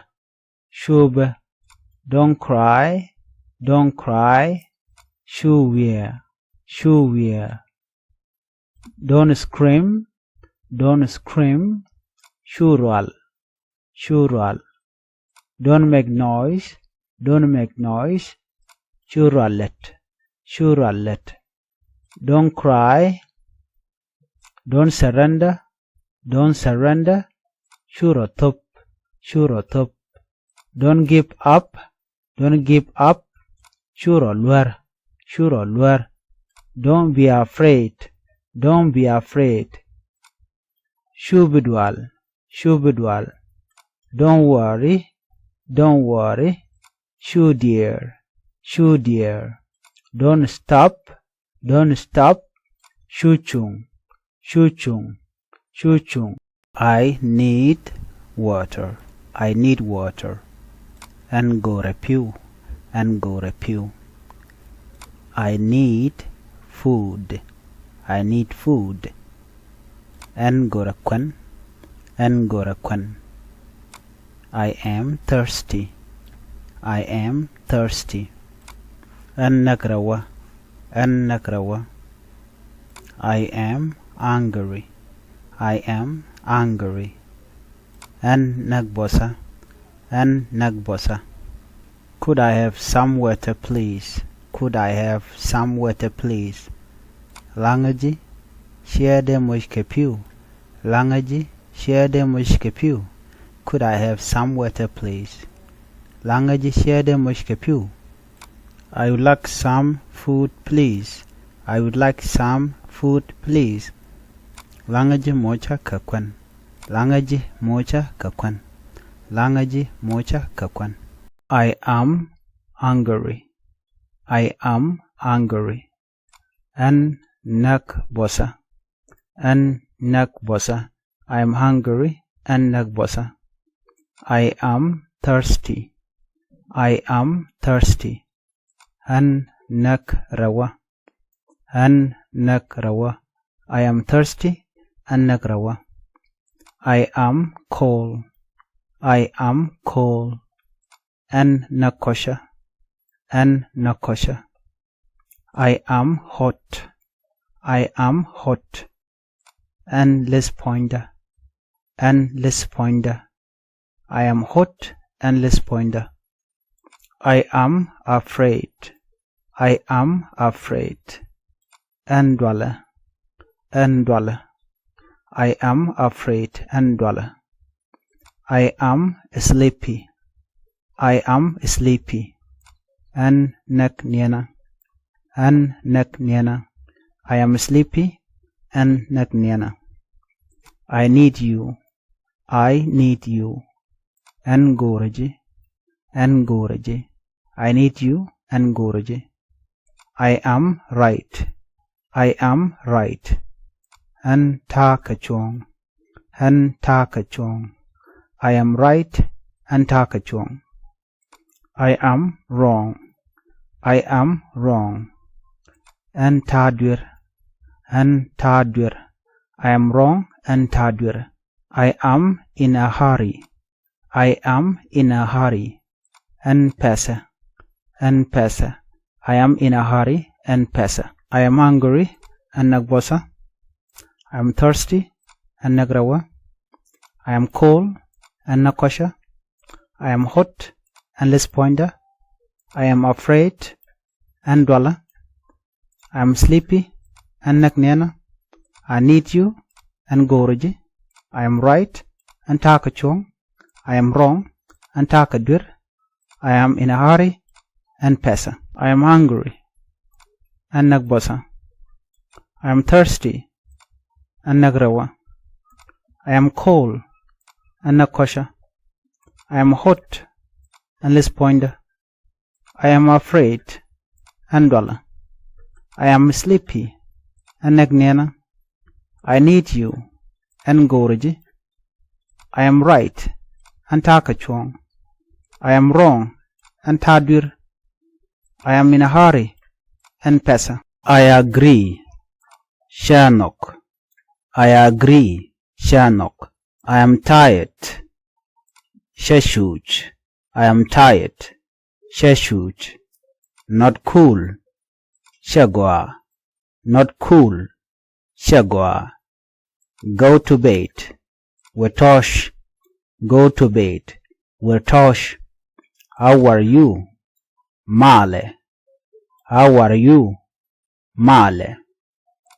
Cu bä. Don't cry. Don't cry. Cu wiɛ. Cu wiɛ. Don't scream. Don't scream. Cu rual. Cu rual. Don't make noise. Don't make noise. Cu rual lät. Cu rual lät. Don't cry. Don't surrender. Don't surrender. Cu rɔ thop. Cu rɔ thop. Don't give up. Don't give up. Cu rɔ luär. Cu rɔ luär. Don't be afraid. Don't be afraid. Cu bi dual. Cu bi dual. Don't worry. Don't worry. Cu diɛɛr. Cu diɛɛr. Don't stop. Don't stop. Cu cuŋ. Cu cuŋ. Cu cuŋ. I need water. I need water. Ɛn go̱rɛ pi̱w. Ɛn go̱rɛ pi̱w. I need food. I need food. Ɛn go̱rɛ kuɛn. Ɛn go̱rɛ kuɛn. I am thirsty. I am thirsty. Ɛn näk rɛwä. Ɛn näk rɛwä. I am hungry. I am hungry. Ɛn näk bɔsä. Ɛn näk bɔsä. Could I have some water, please? Could I have some water, please? Laŋä ji̱ ciɛ dee moc kɛ pi̱w. Laŋä ji̱ ciɛ dee moc kɛ pi̱w. Could I have some water, please? Laŋä ji̱ ciɛ dee moc kɛ pi̱w. I would like some food, please. I would like some food, please. Laŋä ji̱ mocä kɛ kuɛn. Laŋä ji̱ mocä kɛ kuɛn. Laŋä ji̱ mocä kɛ kuɛn. I am hungry. I am hungry. Ɛn näk bɔsä. Ɛn näk bɔsä. I am hungry. Ɛn näk bɔsä. I am thirsty. I am thirsty. Ɛn näk rɛwä. Ɛn näk rɛwä. I am thirsty. Ɛn näk rɛwä. I am cold. I am cold. Ɛn näk kɔcä. Ɛn näk kɔcä. I am hot. I am hot. Ɛn lith puɔ̱nydä. Ɛn lith puɔ̱nydä. I am hot. Ɛn lith puɔ̱nydä. I am afraid. I am afraid. Ɛn dualɛ. Ɛn dualɛ. I am afraid. Ɛn dualɛ. I am sleepy. I am sleepy. Ɛn näk niɛnä. Ɛn näk niɛnä. I am sleepy. Ɛn näk niɛnä. I need you. I need you. Ɛn go̱o̱rä ji̱. Ɛn go̱o̱rä ji̱. I need you. Ɛn go̱o̱rä ji̱. I am right. I am right. Ɛn ta̱a̱ kɛ cuɔ̱ɔ̱ŋ. Ɛn ta̱a̱ kɛ cuɔ̱ɔ̱ŋ. I am right. Ɛn ta̱a̱ kɛ cuɔ̱ɔ̱ŋ. I am wrong. I am wrong. Ɛn ta̱a̱ duer. Ɛn ta̱a̱ duer. I am wrong. Ɛn ta̱a̱ duer. I am in a hurry. I am in a hurry. Ɛn pɛsɛ. Ɛn pɛsɛ. I am in a hurry. Ɛn pɛsɛ. I am hungry. Ɛn näk buɔthä. I am thirsty. Ɛn näk rɛwä. I am cold. Ɛn näk kɔcä. I am hot. Ɛn li̱th puɔ̱nydä. I am afraid. Ɛn dualä. I am sleepy. Ɛn näk niɛnä. I need you. Ɛn go̱o̱rä ji̱. I am right. Ɛn ta̱a̱ kɛ cuɔ̱ɔ̱ŋ. I am wrong. Ɛn ta̱a̱ kɛ duer. I am in a hurry. Ɛn pɛsɛ. I am hungry. Ɛn näk buɔthä. I am thirsty. Ɛn näk rɛwä. I am cold. Ɛn näk kɔcä. I am hot. Ɛn li̱th puɔ̱nydä. I am afraid. Ɛn dualä. I am sleepy. Ɛn näk niɛnä. I need you. Ɛn go̱o̱rä ji̱. I am right. Ɛn ta̱a̱ kɛ cuɔ̱ɔ̱ŋ. I am wrong. Ɛn ta̱a̱ duer. I am in a hurry. Ɛn pɛsɛ. I agree. Cä nhɔk. I agree. Cä nhɔk. I am tired. Cä cuuc. I am tired. Cä cuuc. Not cool. Cä gɔaa. Not cool. Cä gɔaa. Go to bed. Wä tɔ̱ɔ̱c. Go to bed. Wä tɔ̱ɔ̱c. How are you? Malɛ. How are you? Malɛ.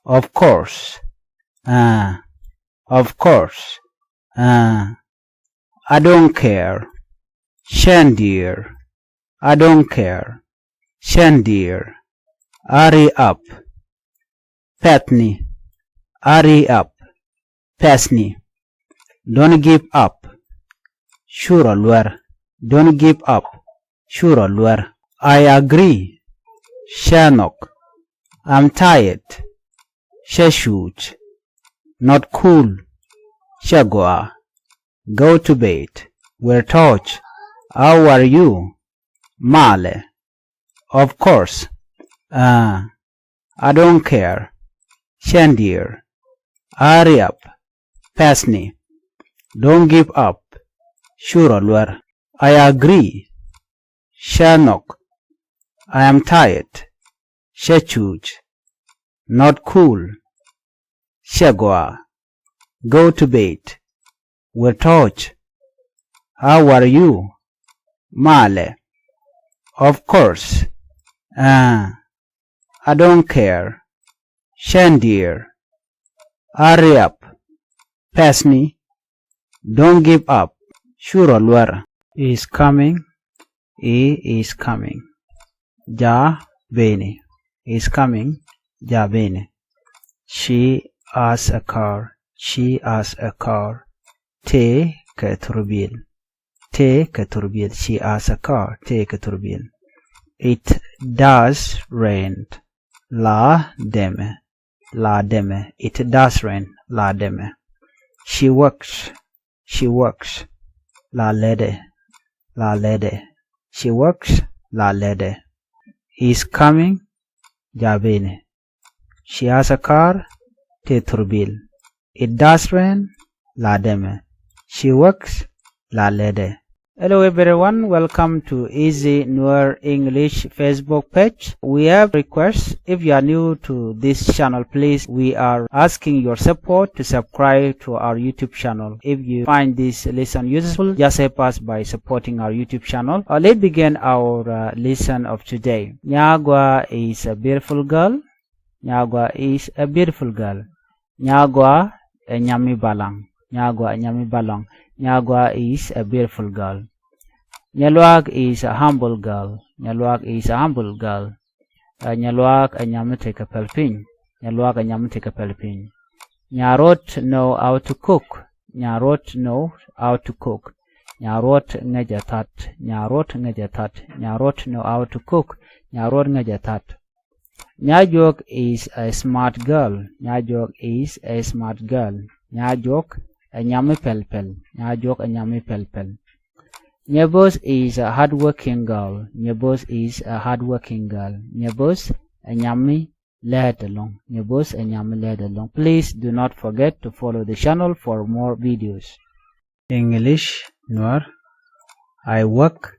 Of course. Aa. Of course. Aa. I don't care. Cä diɛɛr. I don't care. Cä diɛɛr. Hurry up. Pɛthni. Hurry up. Pɛthni. Don't give up. Cu rɔ luär. Don't give up. Cu rɔ luär. I agree. Cä nhɔk. I'm tired. Cä cuuc. Not cool. Cä gɔaa. Go to bed. Wä tɔ̱ɔ̱c. How are you? Malɛ. Of course. Aa. I don't care. Cä diɛɛr. Hurry up. Pɛthni. Don't give up. Cu rɔ luär. I agree. Cä nhɔk. I am tired. Cä cuuc. Not cool. Cä gɔaa. Go to bed. Wä tɔ̱ɔ̱c. How are you? Malɛ. Of course. Aa. I don't care. Cä diɛɛr. Hurry up. Pɛthni. Don't give up. Cu rɔ luär. He is coming. He is coming. Jaa beni. He is coming. Jaa beni. She has a car. She has a car. Tëë kɛ thurbil. Tëë kɛ thurbil. She has a car. Tëë kɛ thurbil. It does rain. La dɛmɛ. La dɛmɛ. It does rain. La dɛmɛ. She works. She works. La lätdɛ. La lätdɛ. She works. La lätdɛ. He is coming. Jaa beni. She has a car. Tëë thurbil. It does rain. La dɛmɛ. She works. La lätdɛ. Hello everyone, welcome to Easy Nuer English Facebook page. We have requests. If you are new to this channel, please, we are asking your support to subscribe to our YouTube channel. If you find this lesson useful, just help us by supporting our YouTube channel. Uh, let's begin our uh, lesson of today. Nyagwa is a beautiful girl. Nyagwa is a beautiful girl. Nyagwa ɛ nyami balaŋ. Nyagwa ɛ nyami balaŋ. Nyagwa is a beautiful girl. Nyaluak is a humble girl. Nyaluak is a humble girl. Ɛ Nyaluak ɛ nyami tekɛ pɛl piny. Nyaluak ɛ nyami tekɛ pɛl piny. Nyarot know how to cook. Nyaruot know how to cook. Nyaruot ŋäcɛ that. Nyaruot ŋäcɛ that. Nyaruot know how to cook. Nyaruot ŋäcɛ that. Nyajuɔk is a smart girl. Nyajuɔk is a smart girl. Nyajuɔk ɛ nyami pɛlpɛl. Nyajuɔk ɛ nyami pɛlpɛl. Nyɛboth is a hardworking girl. Nyɛboth is a hardworking girl. Nyɛboth ɛ nyami lɛɛt ɛlɔ̱ŋ. Nyɛboth ɛ nyami lɛɛt ɛlɔ̱ŋ. Please do not forget to follow the channel for more videos. English, Nuer. I work,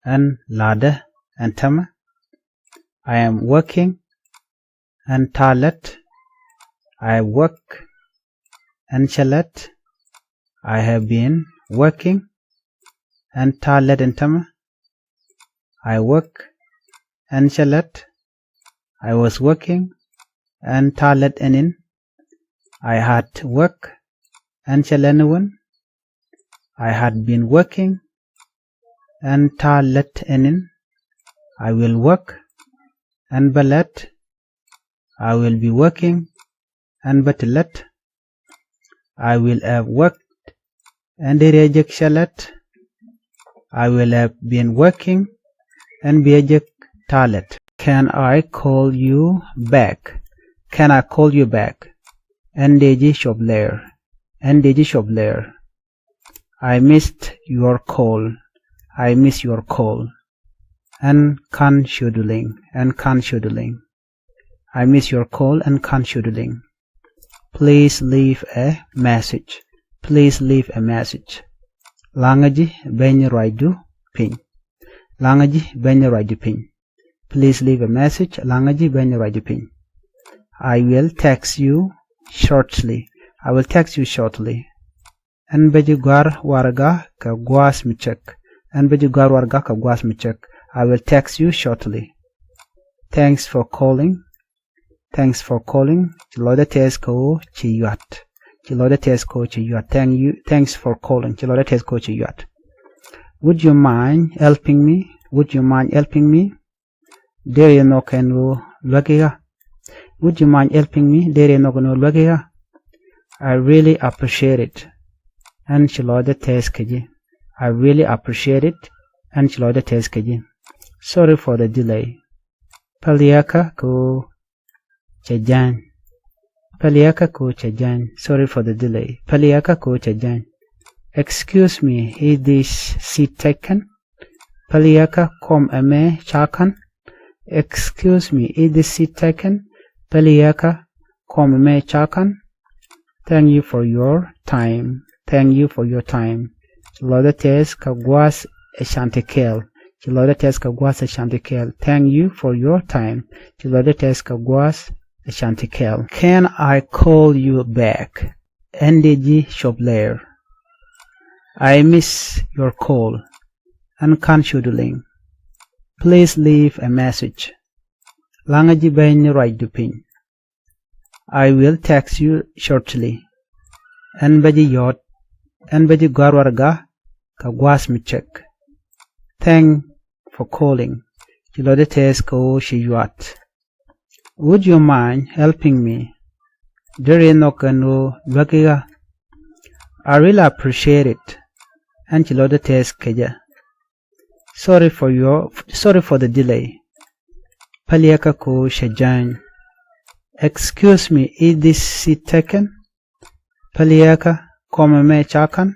ɛn la̱tdä, ɛn tämɛ. I am working, ɛn ta̱a̱ lät. I work, ɛn cä lät. I have been working, ɛn ta̱a̱ lät ɛn tämɛ. I work, ɛn cä lät. I was working, ɛn ta̱a̱ lät ɛn in. I had work, ɛn cä lät ni wän. I had been working, ɛn ta̱a̱ lät ɛn in. I will work, ɛn bä lät. I will be working, ɛn bä ti lät. I will have worked, ɛn deri ɛ jek cä lät. I will have been working, ɛn bi ɛ jek ta̱a̱ lät. Can I call you back? Can I call you back? Ɛn dee ji̱ cop lɛɛr. Ɛn dee ji̱ cop lɛɛr. I missed your call. I missed your call. Ɛn ka̱n ciötdu liŋ. Ɛn ka̱n ciötdu liŋ. I missed your call, ɛn ka̱n ciötdu liŋ. Please leave a message. Please leave a message. La̱ŋä ji̱ beny ruacdu piny. La̱ŋä ji̱ beny ruacdu piny. Please leave a message. La̱ŋä ji̱ beny ruacdu piny. I will text you shortly. I will text you shortly. Ɛn bä ji̱ gɔ̱a̱r warɛga kɛ gua̱a̱th mi cäk. Ɛn bä ji̱ gɔ̱a̱r warɛga kɛ gua̱a̱th mi cäk. I will text you shortly. Thanks for calling. Thanks for calling. Ci lɔcdä tɛth kɛ ɣöö ci yuat. Ci lɔcdä tɛth kɛ ɣöö ci yuat. Thank you. Thanks for calling. Ci lɔcdä tɛth kɛ ɣöö ci yuat. Would you mind helping me? Would you mind helping me? Deri nhɔk ɛn ɣöö luäki ɣä. Would you mind helping me? Deri nhɔk ɛn ɣöö luäki ɣä. I really appreciate it. Ɛn ci lɔcdä tɛth kɛ ji̱. I really appreciate it. Ɛn ci lɔcdä tɛth kɛ ji̱. Sorry for the delay. Päliäkä kɛ ɣöö cɛ jäny. Päliäkä kɛ ɣöö cɛ jäny. Sorry for the delay. Päliäkä kɛ ɣöö cɛ jäny. Excuse me, is this seat taken? Päliäkä, kɔm ɛmɛ ca ka̱n? Excuse me, is this seat taken? Päliäkä, kɔm ɛmɛ ca ka̱n? Thank you for your time. Thank you for your time. Ci lɔcdä tɛth kɛ gua̱a̱th ɛ cantikɛɛl. Ci lɔcdä tɛth kɛ gua̱a̱th ɛ cantikɛɛl. Thank you for your time. Ci lɔcdä tɛth kɛ gua̱a̱th ɛ cantikɛɛl. Can I call you back? Ɛn dee ji̱ cop lɛɛr. I miss your call. Ɛn ka̱n ciötdu liŋ. Please leave a message. La̱ŋä ji̱ beny ruacdu piny. I will text you shortly. Ɛn bä ji̱ yɔ̱t. Ɛn bä ji̱ gɔ̱a̱r warɛga kɛ gua̱a̱th mi cäk. Thanks for calling. Ci lɔcdä tɛth kɛ ɣöö ci yuat. Would you mind helping me? Deri nhɔk ɛn ɣöö luäki ɣä. I really appreciate it. Ɛn ci lɔcdä tɛth kɛ jɛ. Sorry for your, sorry for the delay. Päliäkä kɛ ɣöö cɛ jäny. Excuse me, is this seat taken? Päliäkä, kɔm ɛmɛ ca ka̱n?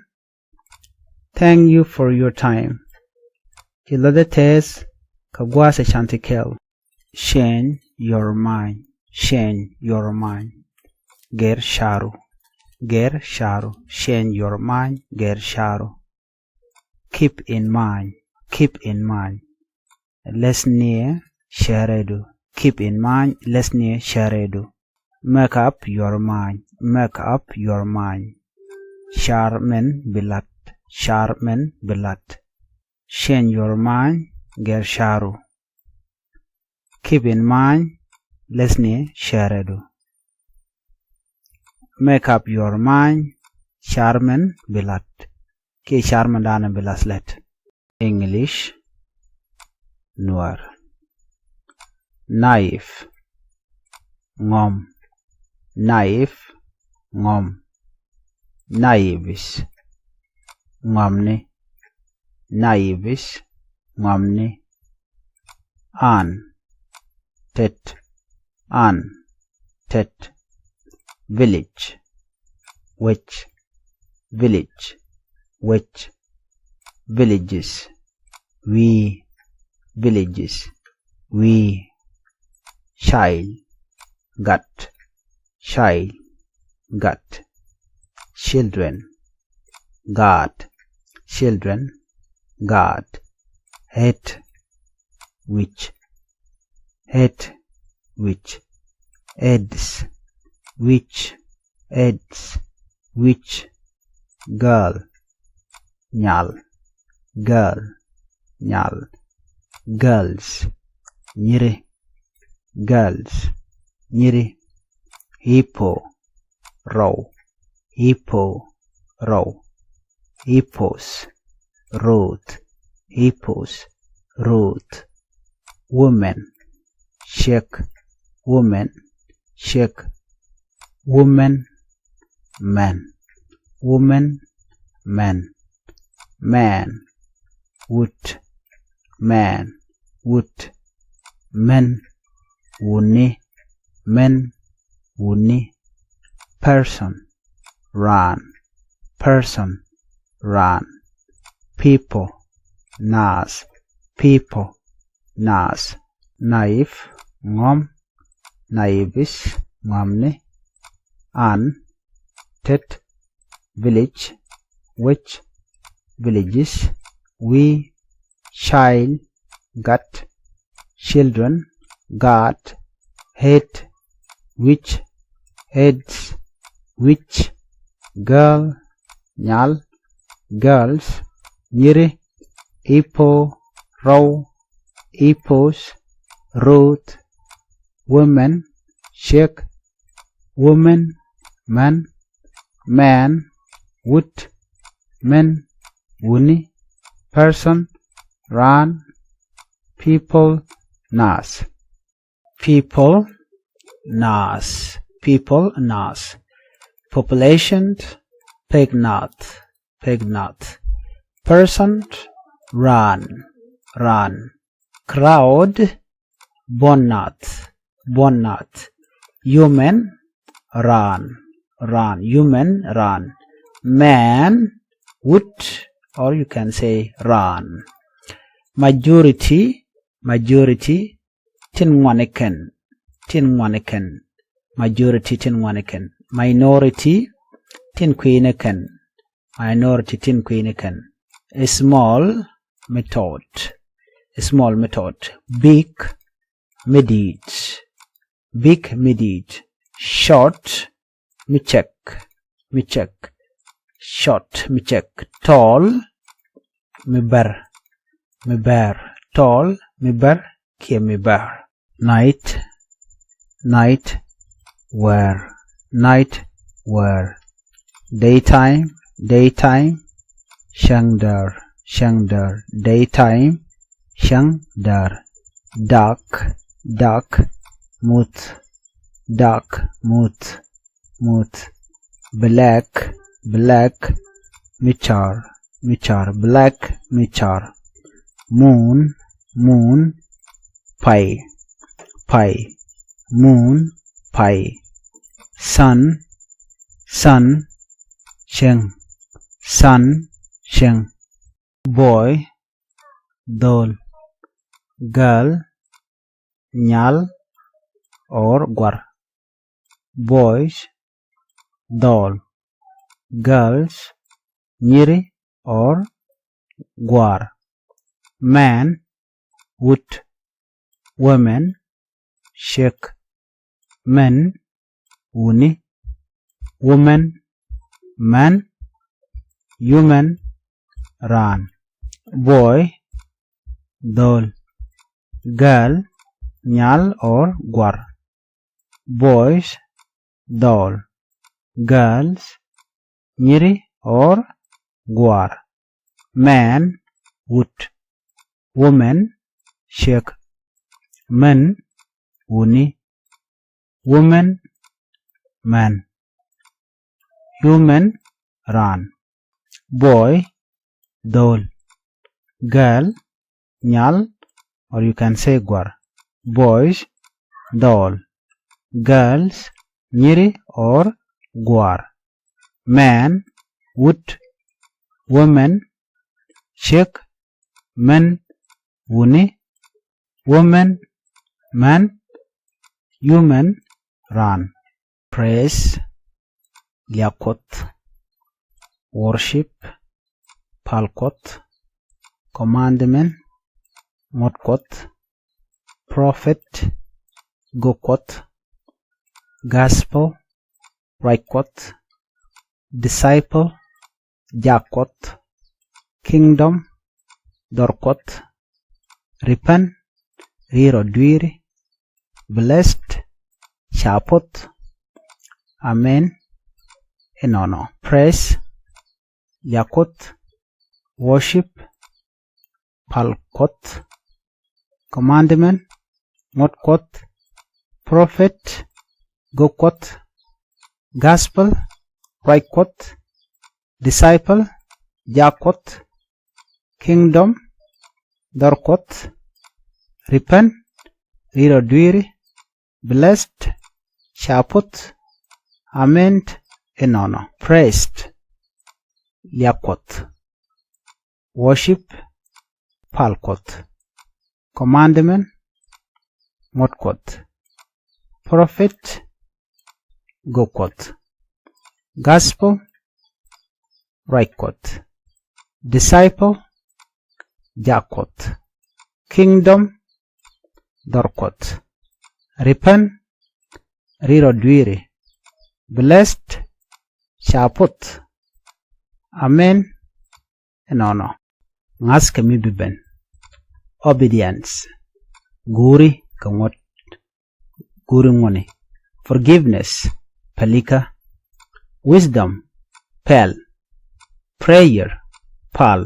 Thank you for your time. Ci lɔcdä tɛth kɛ gua̱a̱th ɛ cantikɛɛl. Change your mind. Change your mind. Gɛr ca̱ru. Gɛr ca̱ru. Change your mind. Gɛr ca̱ru. Keep in mind. Keep in mind. Läthniɛ cärädu. Keep in mind. Läthniɛ cärädu. Make up your mind. Make up your mind. Car min bi la̱t. Car min bi la̱t. Change your mind. Gɛr ca̱ru. Keep in mind. Läthniɛ cärädu. Make up your mind. Car min bi la̱t. Kiɛ car min danɛ bi la̱th lät. English, Nuäär. Knife, ŋɔm. Knife, ŋɔm. Naibis, ŋɔmni. Naibis, ŋɔmni. An, tet. An, tet. Village, wec. Village, wec. Villages, wi̱i̱. Villages, wi̱i̱. Child, gat. Child, gat. Children, gaat. Children, gaat. Head, wi̱c. Head, wi̱c. Heads, wi̱c. Heads, wi̱c. Girl, nyal. Girl, nyal. Girls, nyiri. Girls, nyiri. Hippo, rɔw. Hippo, rɔw. Hippos, ruth. Hippos, ruth. Women, ciek. Women, ciek. Women, män. Women, män. Man, wut. Man, wut. Män, wuni. Män, wuni. Person, raan. Person, raan. People, naath. People, naath. Naib, ŋɔm. Naibis, ŋɔmni. An, tet. Village, wec. Villages, wi̱i̱. Child, gat. Children, gaat. Head, wi̱c. Heads, wi̱c. Girl, nyal. Girls, nyiri. Hippo, rɔw. Hippos, ruth. Women, ciek. Women, män. Man, wut. Men, wuni. Person, raan. People, naath. People, naath. People, naath. Population, pek naath. Pek naath. Person, raan. Raan. Crowd, buɔ̱n naath. Buɔ̱n naath. Human, raan. Raan. Human, raan. Man, wut, or you can say raan. Majority, majority, tin ŋuan i kɛn. Tin ŋuan i kɛn. Majority, tin ŋuan i kɛn. Minority, tin kui̱n i kɛn. Minority, tin kui̱n i kɛn. Small, mi tɔt. Small, mi tɔt. Big, mi di̱i̱t. Big, mi di̱i̱t. Short, mi cɛk. Mi cɛk. Short, mi cɛk. Tall, mi bär. Mi bär. Tall, mi bär, kiɛ mi bär. Night, night, wäär. Night, wäär. Daytime, daytime, cäŋdäär. Cäŋdäär. Daytime, cäŋdäär. Dark, dark, muth. Dark, muth. Muth. Black, black, mi car. Mi car. Black, mi car. Moon, moon, pay. Pay. Moon, pay. Sun, sun, cieŋ. Sun, cieŋ. Boy, dhol. Girl, nyal or guar. Boys, dhol. Girls, nyiri or guar. Man, wut. Women, ciek. Men, wuni. Women, män. Human, raan. Boy, dhol. Girl, nyal or guar. Boys, dhol. Girls, nyiri or guar. Man, wut. Women, ciek. Men, wuni. Women, män. Human, raan. Boy, dhɔl. Girl, nyal, or you can say guar. Boys, dhɔl. Girls, nyiri or guar. Man, wut. Women, ciek. Men, wuni. Women, män. Human, raan. Praise, liak Kuɔth. Worship, pal Kuɔth. Commandment, ŋuɔ̱t Kuɔth. Prophet, gök Kuɔth. Gospel, ruac Kuɔth. Disciple, jak Kuɔth. Kingdom, dhɔr Kuɔth. Repent, ri̱i̱r ɔ dui̱ri. Blessed, ca puɔth. Amen, inɔnɔ. Praise, liak Kuɔth. Worship, pal Kuɔth. Commandment, ŋuɔ̱t Kuɔth. Prophet, gök Kuɔth. Gospel, ruac Kuɔth. Disciple, jak Kuɔth. Kingdom, dhɔr Kuɔth. Repent, ri̱i̱r ɔ dui̱ri. Blessed, ca puɔth. Amen, inɔnɔ. Praised, liak Kuɔth. Worship, pal Kuɔth. Commandment, ŋuɔ̱t Kuɔth. Prophet, gök Kuɔth. Gospel, ruac Kuɔth. Disciple, jak Kuɔth. Kingdom, dhɔr Kuɔth. Repent, ri̱i̱r ɔ dui̱ri. Blessed, ca puɔth. Amen, inɔnɔ. Ŋa̱thkɛ mi bi ben. Obedience, guuri kɛ ŋuɔ̱t. Guuri ŋuɔ̱tni. Forgiveness, pälikä. Wisdom, pɛl. Prayer, pal.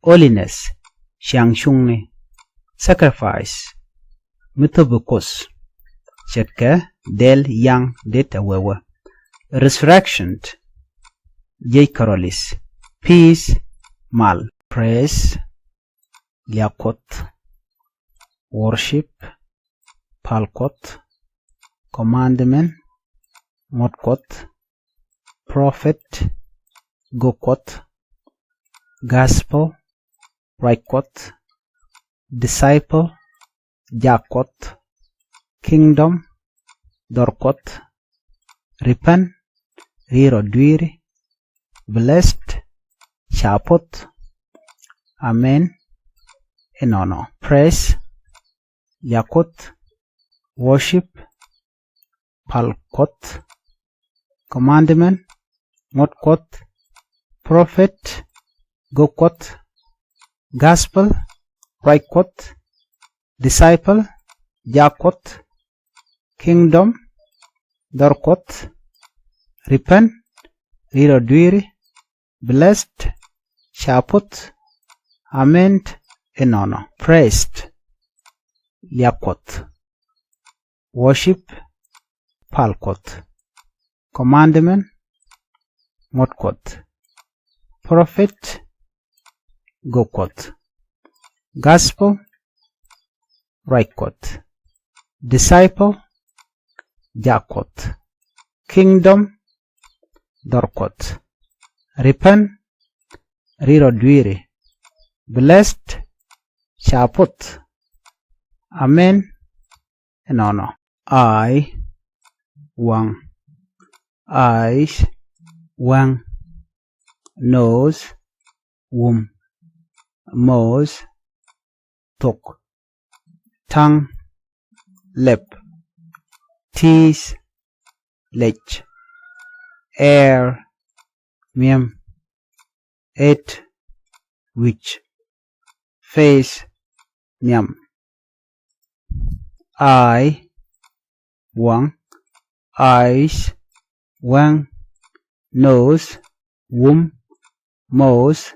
Holiness, ciaŋ cuŋni. Sacrifice, mi thöpi Kuoth. Ce̱tkɛ dɛl yaŋ det a wewä. Resurrection, jiec kärɔlis. Peace, mal. Praise, liak Kuɔth. Worship, pal Kuɔth. Commandment, ŋuɔ̱t Kuɔth. Prophet, gök Kuɔth. Gospel, ruac Kuɔth. Disciple, jak Kuɔth. Kingdom, dhɔr Kuɔth. Repent, ri̱i̱r ɔ dui̱ri. Blessed, ca puɔth. Amen, inɔnɔ. Praise, liak Kuɔth. Worship, pal Kuɔth. Commandment, ŋuɔ̱t Kuɔth. Prophet, gök Kuɔth. Gospel, ruac Kuɔth. Disciple, jak Kuɔth. Kingdom, dhɔr Kuɔth. Repent, ri̱i̱r ɔ dui̱ri. Blessed, ca puɔth. Amen, inɔnɔ. Praised, liak Kuɔth. Worship, pal Kuɔth. Commandment, ŋuɔ̱t Kuɔth. Prophet, gök Kuɔth. Gospel, ruac Kuɔth. Disciple, jak Kuɔth. Kingdom, dhɔr Kuɔth. Repent, ri̱i̱r ɔ dui̱ri. Blessed, ca puɔth. Amen, inɔnɔ. Eye, waŋ. Eyes, waŋ. Nose, wum. Mouth, thok. Tongue, lɛp. Teeth, lɛc. Hair, mi̱em. Head, wi̱c. Face, nhiam. Eye, waŋ. Eyes, waŋ. Nose, wum. Mouth,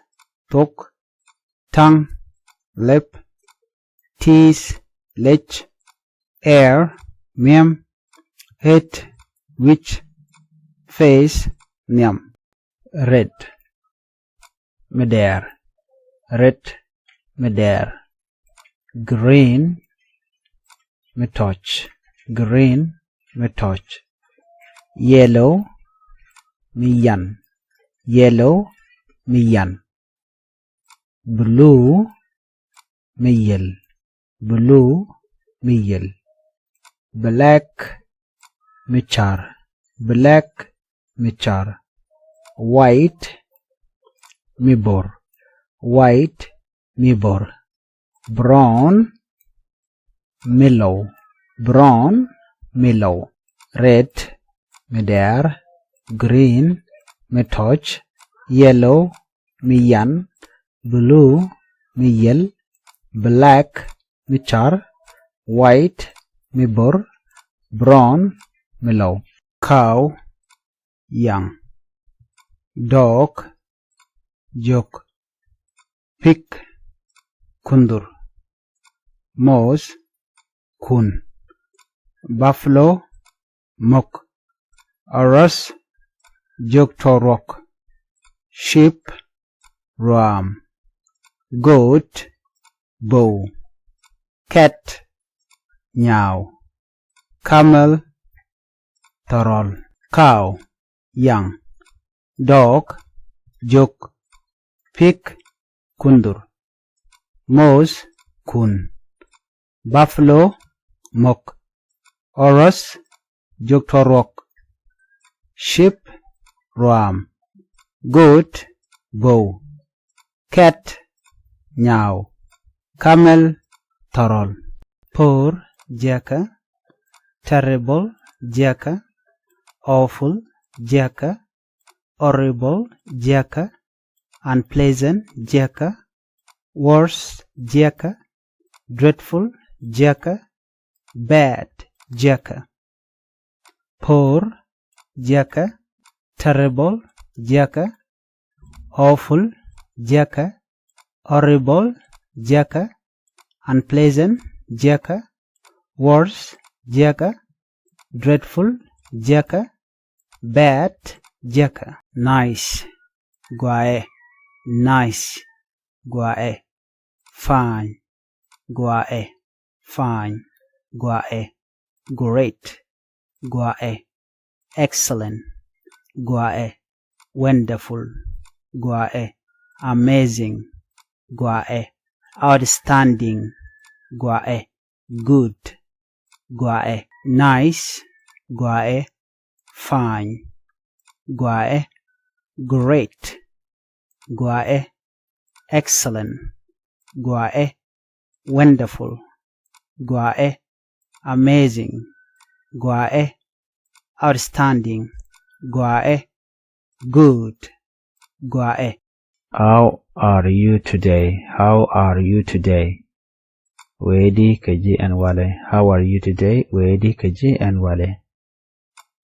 thok. Tongue, lɛp. Teeth, lɛc. Hair, mi̱em. Head, wi̱c. Face, nhiam. Red, mi dɛɛr. Red, mi dɛɛr. Green, mi tɔc. Green, mi tɔc. Yellow, mi yan. Yellow, mi yan. Blue, mi yel. Blue, mi yel. Black, mi car. Black, mi car. White, mi bor. White, mi bor. Brown, mi low. Brown, mi low. Red, mi dɛɛr. Green, mi tɔc. Yellow, mi yan. Blue, mi yel. Black, mi car. White, mi bor. Brown, mi low. Cow, yaŋ. Dog, jök. Pig, kundur. Mouse, kun. Buffalo, mok. Horse, jök tɔruɔk. Sheep, ruaam. Goat, bow. Cat, nyaaw. Camel, thɔrɔl. Cow, yaŋ. Dog, jök. Pig, kundur. Mouse, kun. Buffalo, mok. Horse, jök tɔruɔk. Sheep, ruaam. Goat, bow. Cat, nyaaw. Camel, thɔrɔl. Poor, jiäkä. Terrible, jiäkä. Awful, jiäkä. Horrible, jiäkä. Unpleasant, jiäkä. Worse, jiäkä. Dreadful, jiäkä. Bad, jiäkä. Poor, jiäkä. Terrible, jiäkä. Awful, jiäkä. Horrible, jiäkä. Unpleasant, jiäkä. Worse, jiäkä. Dreadful, jiäkä. Bad, jiäkä. Nice, guaɛ. Nice, guaɛ. Fine, guaɛ. Fine, guaɛ. Great, guaɛ. Excellent, guaɛ. Wonderful, guaɛ. Amazing, guaɛ. Outstanding, guaɛ. Good, guaɛ. Nice, guaɛ. Fine, guaɛ. Great, guaɛ. Excellent, guaɛ. Wonderful, guaɛ. Amazing, guaɛ. Outstanding, guaɛ. Good, guaɛ. How are you today? How are you today? Wee di kä ji̱ ɛn walɛ. How are you today? Wee di kä ji̱ ɛn walɛ.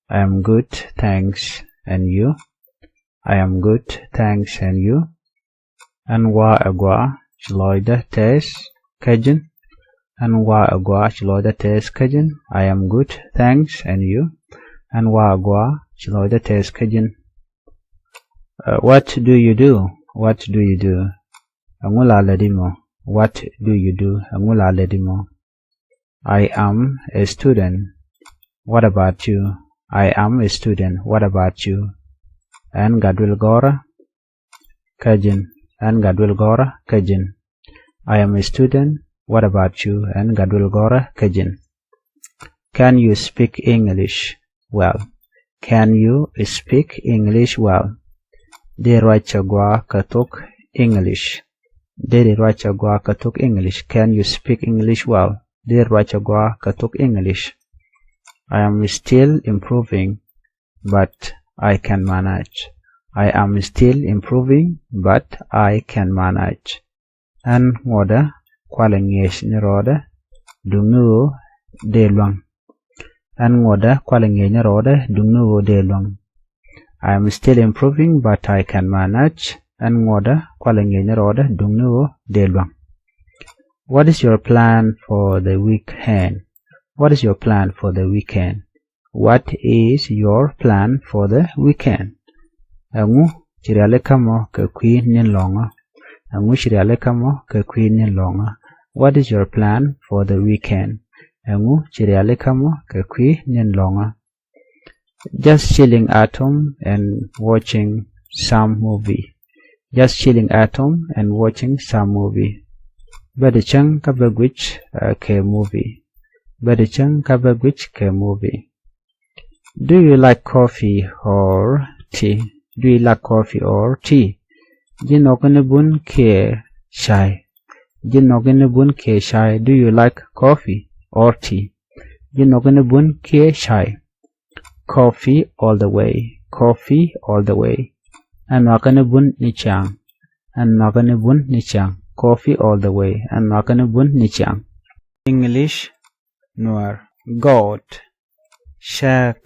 I am good, thanks. And you? I am good, thanks. And you? Ɛn wa ɛ gua, ci lɔcdä tɛɛth kä ji̱n. Ɛn wa ɛ gua, ci lɔcdä tɛɛth kä ji̱n. I am good, thanks. And you? Ɛn wa ɛ gua, ci lɔcdä tɛɛth kä ji̱n. Uh, what do you do? What do you do? Ɛŋu la lätdi mɔ? What do you do? Ɛŋu la lätdi mɔ? I am a student. What about you? I am a student. What about you? Ɛn gat duël gɔ̱rä kä ji̱n. Ɛn gat duël gɔ̱rä kä ji̱n. I am a student. What about you? Ɛn gat duël gɔ̱rä kä ji̱n. Can you speak English well? Can you speak English well? Dee ruac ɛ gua kä thok English? Dee ruac ɛ gua kä thok English? Can you speak English well? Dee ruac ɛ gua kä thok English? I am still improving, but I can manage. I am still improving, but I can manage. Ɛn ŋuɔdä kualɛ ŋi̱eec ni rɔɔdä, duŋni ɣöö dee luäŋ. Ɛn ŋuɔdä kualɛ ŋi̱eec ni rɔɔdä, duŋni ɣöö dee luäŋ. I am still improving, but I can manage. Ɛn ŋuɔdä kualɛ ŋi̱eec ni rɔɔdä, duŋni ɣöö dee luäŋ. What is your plan for the weekend? What is your plan for the weekend? What is your plan for the weekend? Ɛŋu ci rialikä mɔ kɛ kui̱ ni̱n lɔ̱ŋä? Ɛŋu ci rialikä mɔ kɛ kui̱ ni̱n lɔ̱ŋä? What is your plan for the weekend? Ɛŋu ci rialikä mɔ kɛ kui̱ ni̱n lɔ̱ŋä? Just chilling at home and watching some movie. Just chilling at home and watching some movie. Bɛ di cäŋ kä bä guic kɛ movie. Bɛ di cäŋ kä bä guic kɛ movie. Do you like coffee or tea? Do you like coffee or tea? Ji̱ nhɔk ni bun kiɛ cay? Ji̱ nhɔk ni bun kiɛ cay? Do you like coffee or tea? Ji̱ nhɔk ni bun kiɛ cay? Coffee all the way. Coffee all the way. Ɛn nhɔk ni bun ni ciaŋ. Ɛn nhɔk ni bun ni ciaŋ. Coffee all the way. Ɛn nhɔk ni bun ni ciaŋ. English, Nuer. God, Cäk,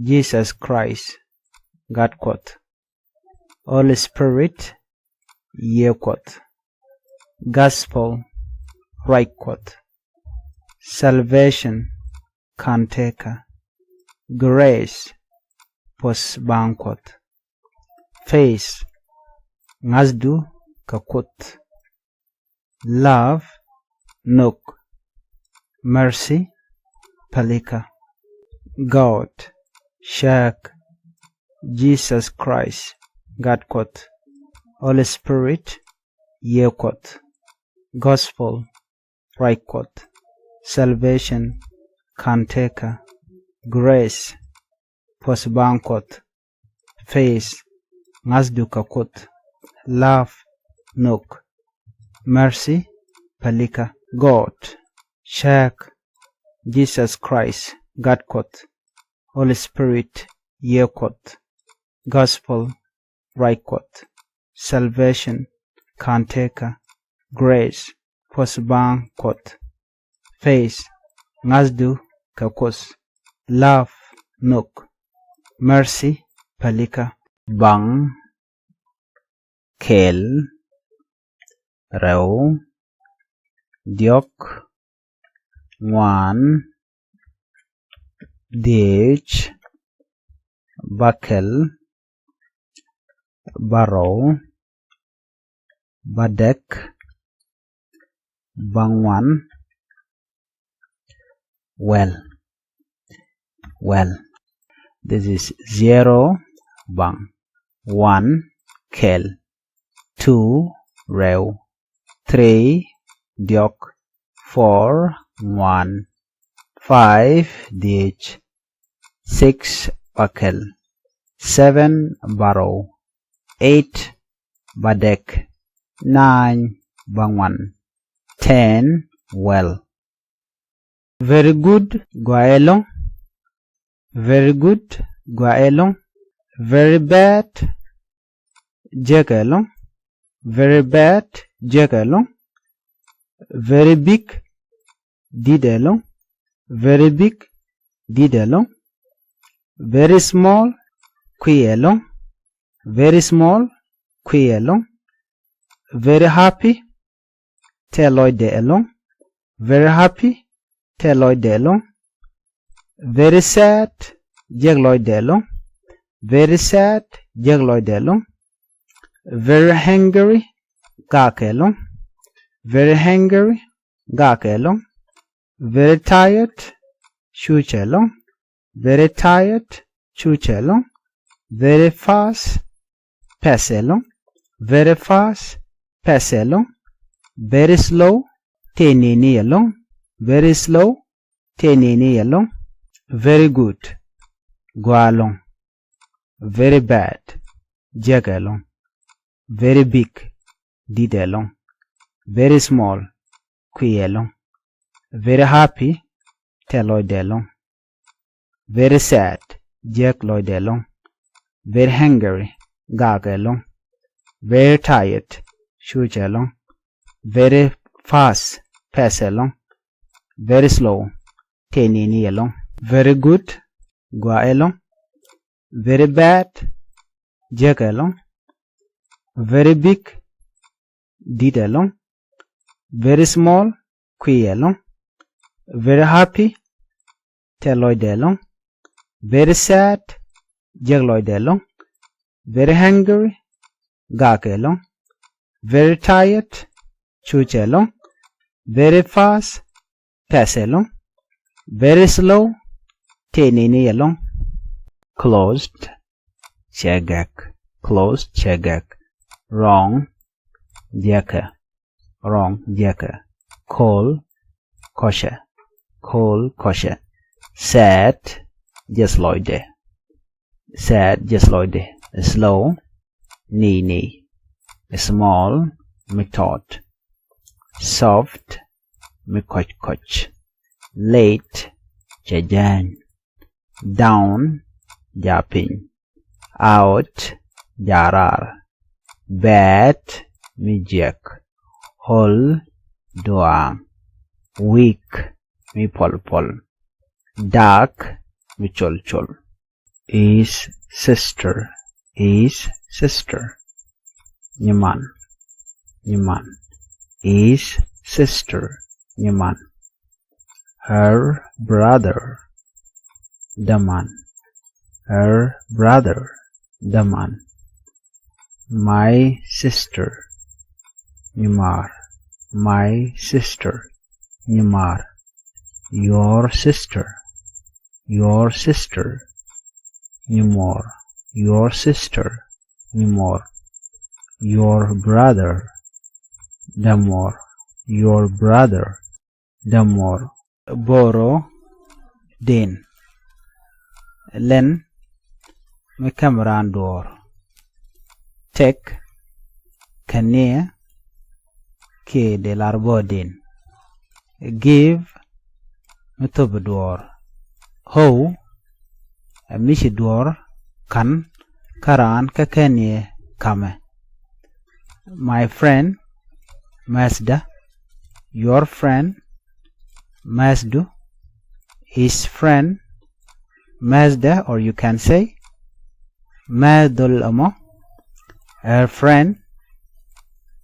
Jesus Christ, Gat Kuɔth. Holy Spirit, Yiëë Kuɔth. Gospel, Ruac Kuɔth. Salvation, Kän Tëkä. Grace, Puɔ̱th Baaŋ Kuɔth. Faith, Ŋa̱thdu kɛ Kuoth. Love, Nhök. Mercy, Pälikä. God, Cäk, Jesus Christ, Gat Kuɔth. Holy Spirit, Yiëë Kuɔth. Gospel, Ruac Kuɔth. Salvation, Kän Tëkä. Grace, Puɔ̱th Baaŋ Kuɔth. Faith, Ŋa̱thdu kɛ Kuoth. Love, Nhök. Mercy, Pälikä. God, Cäk, Jesus Christ, Gat Kuɔth. Holy Spirit, Yiëë Kuɔth. Gospel, Ruac Kuɔth. Salvation, Kän Tëkä. Grace, Puɔ̱th Baaŋ Kuɔth. Faith, Ŋa̱thdu kɛ Kuoth. Love, Nhök. Mercy, Pälikä. Baŋ, kɛl, rɛw, diɔ̱k, ŋuan, dhiec, bäkɛl, bärɔw, bädäk, bäŋuan. Well, well. This is zero, baŋ. One, kɛl. Two, rɛw. Three, diɔ̱k. Four, ŋuan. Five, dhiec. Six, bäkɛl. Seven, bärɔw. Eight, bädäk. Nine, bäŋuan. Ten, well. Very good, gɔaa ɛlɔ̱ŋ. Very good, gɔaa ɛlɔ̱ŋ. Very bad, jiäk ɛlɔ̱ŋ. Very bad, jiäk ɛlɔ̱ŋ. Very big, di̱t ɛlɔ̱ŋ. Very big, di̱t ɛlɔ̱ŋ. Very small, kui̱ ɛlɔ̱ŋ. Very small, kui̱ ɛlɔ̱ŋ. Very happy, tɛl lɔcdɛ ɛlɔ̱ŋ. Very happy, tɛl lɔcdɛ ɛlɔ̱ŋ. Very sad, jiäk lɔcdɛ ɛlɔ̱ŋ. Very sad, jiäk lɔcdɛ ɛlɔ̱ŋ. Very hungry, gak ɛlɔ̱ŋ. Very hungry, gak ɛlɔ̱ŋ. Very tired, cuc ɛlɔ̱ŋ. Very tired, cuc ɛlɔ̱ŋ. Very fast, pɛth ɛlɔ̱ŋ. Very fast, pɛth ɛlɔ̱ŋ. Very slow, tëë nini ɛlɔ̱ŋ. Very slow, tëë nini ɛlɔ̱ŋ. Very good, gɔaa ɛlɔ̱ŋ. Very bad, jiäk ɛlɔ̱ŋ. Very big, di̱t ɛlɔ̱ŋ. Very small, kui̱ ɛlɔ̱ŋ. Very happy, tɛl lɔcdɛ ɛlɔ̱ŋ. Very sad, jiäk lɔcdɛ ɛlɔ̱ŋ. Very hungry, gak ɛlɔ̱ŋ. Very tired, cuc ɛlɔ̱ŋ. Very fast, pɛth ɛlɔ̱ŋ. Very slow, tëë nini ɛlɔ̱ŋ. Very good, gɔaa ɛlɔ̱ŋ. Very bad, jiäk ɛlɔ̱ŋ. Very big, di̱t ɛlɔ̱ŋ. Very small, kui̱ ɛlɔ̱ŋ. Very happy, tɛl lɔcdɛ ɛlɔ̱ŋ. Very sad, jiäk lɔcdɛ ɛlɔ̱ŋ. Very hungry, gak ɛlɔ̱ŋ. Very tired, cuc ɛlɔ̱ŋ. Very fast, tɛth ɛlɔ̱ŋ. Very slow, tëë nini ɛlɔ̱ŋ. Closed, cɛ gɛk. Closed, cɛ gɛk. Wrong, jiɛkɛ. Wrong, jiɛkɛ. Cold, kɔcɛ. Cold, kɔcɛ. Sad, jiɛth lɔcdɛ. Sad, jiɛth lɔcdɛ. Slow, nini. Small, mi tɔt. Soft, mi kɔc kɔc. Late, cɛ jääny. Down, ja piny. Out, ja raar. Bad, mi jiɛk. Old, duaaŋ. Weak, mi pɔl pɔl. Dark, mi col col. His sister, his sister. Nyiman, nyiman. His sister, nyiman. Her brother, däman. Her brother, däman. My sister, nyimar. My sister, nyimar. Your sister, your sister, nyimor. Your sister, nyimor. Your brother, dämor. Your brother, dämor. Boro, din. Len, mi käm raan duɔɔr. Take, kɛniɛ, kiɛ dee lar bɔ din. Give, mi thop duɔɔr. How, ɛ mi ci duɔɔr ka̱n kä raan kä kɛniɛ kamɛ. My friend, mɛthdä. Your friend, mɛthdu. His friend, mɛthdɛ, or you can say, mɛth dhol ɛmɔ. Her friend,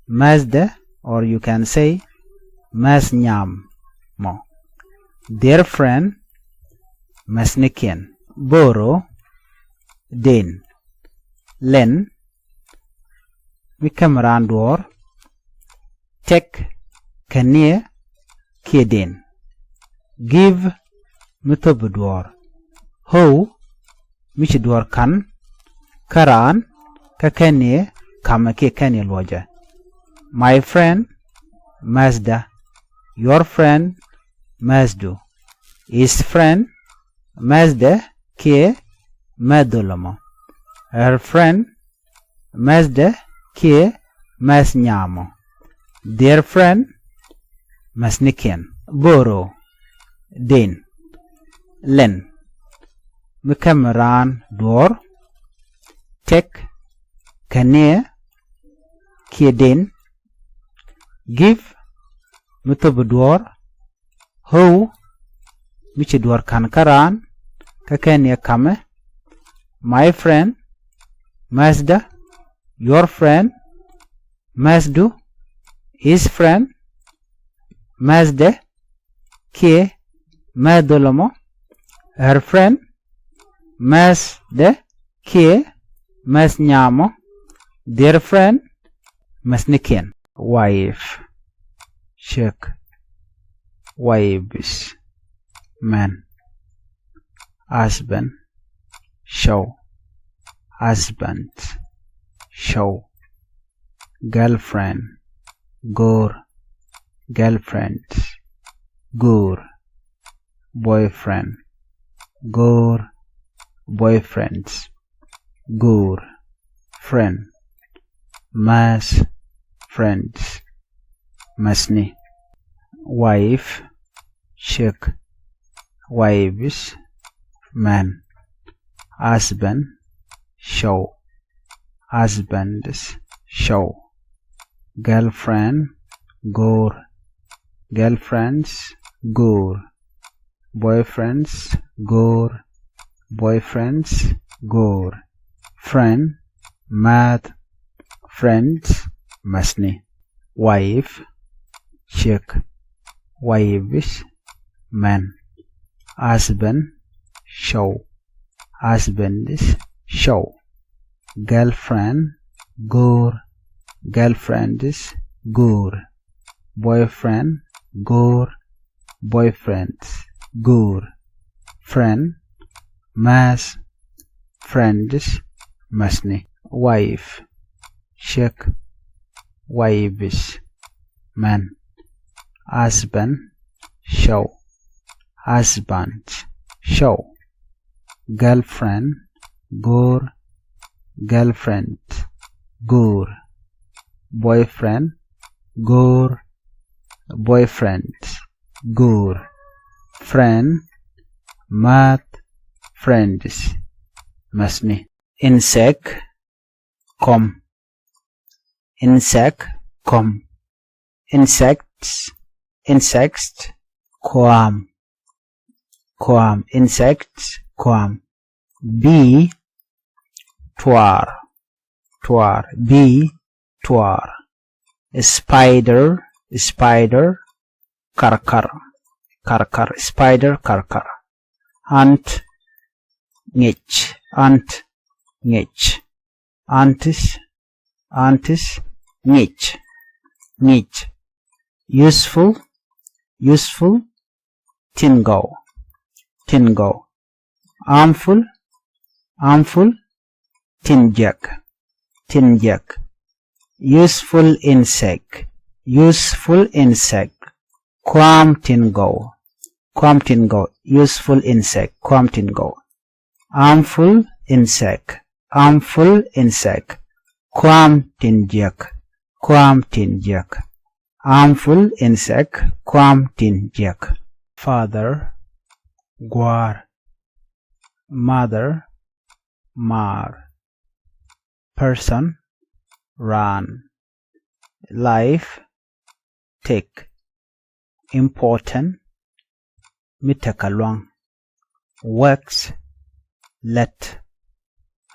mɛthdɛ, or you can say, mɛth nyam mɔ. Their friend, mɛthnikiɛn. Boro, din. Len, mi käm raan duɔɔr. Take, kɛniɛ, kiɛ din. Give, mi thop duɔɔr. How, mi ci duɔɔr ka̱n kä raan kä kɛniɛ kamɛ kiɛ kɛniɛ luɔcɛ. My friend, mɛthdä. Your friend, mɛthdu. His friend, mɛthdɛ kiɛ mɛth dhol ɛmɔ. Her friend, mɛthdɛ kiɛ mɛth nyamɔ. Their friend, mɛthnikiɛn. Boro, din. Len, mi käm raan duɔɔr. Take, kɛniɛ, kiɛ din. Give, mi thop duɔɔr. How, mi ci duɔɔr ka̱n kä raan kä kɛniɛ kamɛ. My friend, mɛthdä. Your friend, mɛthdu. His friend, mɛthdɛ kiɛ mɛth dhol ɛmɔ. Her friend, mɛthdɛ kiɛ mɛth nyamɔ. Their friend, mɛthnikiɛn. Wife, ciek. Wives, män. Husband, cɔw. Husband, cɔw. Girlfriend, go̱o̱r. Girlfriends, go̱o̱r. Boyfriend, go̱o̱r. Boyfriends, go̱o̱r. Friend, määth. Friends, mäthni. Wife, ciek. Wives, män. Husband, cɔw. Husbands, cɔw. Girlfriend, go̱o̱r. Girlfriends, go̱o̱r. Boyfriends, go̱o̱r. Boyfriends, go̱o̱r. Friend, määth. Friends, mäthni. Wife, ciek. Wives, män. Husband, cɔw. Husbands, cɔw. Girlfriend, go̱o̱r. Girlfriends, go̱o̱r. Boyfriend, go̱o̱r. Boyfriends, go̱o̱r. Friend, mäth. Friends, mäthni. Wife, ciek. Wives, män. Husband, cɔw. Husbands, cɔw. Girlfriend, go̱o̱r. Girlfriend, go̱o̱r. Boyfriend, go̱o̱r. Boyfriends, go̱o̱r. Friend, mäth. Friends, mäthni. Insect, kɔm. Insect, kɔm. Insects, insects, kɔam. Kɔam, insects, kɔam. Bee, tuaar. Tuaar, bee, tuaar. Spider, spider, karkar. Karkar, spider, karkar. Ant, ŋic. Ant, ŋic. Ants, ants, ŋic. Ŋic. Useful, useful, tin gɔw. Tin gɔw. Harmful, harmful, tin jiäk. Tin jiäk. Useful insect. Useful insect, kɔam tin gɔw. Kɔam tin gɔw. Useful insect, kɔam tin gɔw. Harmful insect. Harmful insect, kɔam tin jiäk. Kɔam tin jiäk. Harmful insect, kɔam tin jiäk. Father, gua̱a̱r. Mother, maar. Person, raan. Life, tik. Important, mi tekɛ luaŋ. Works, lät.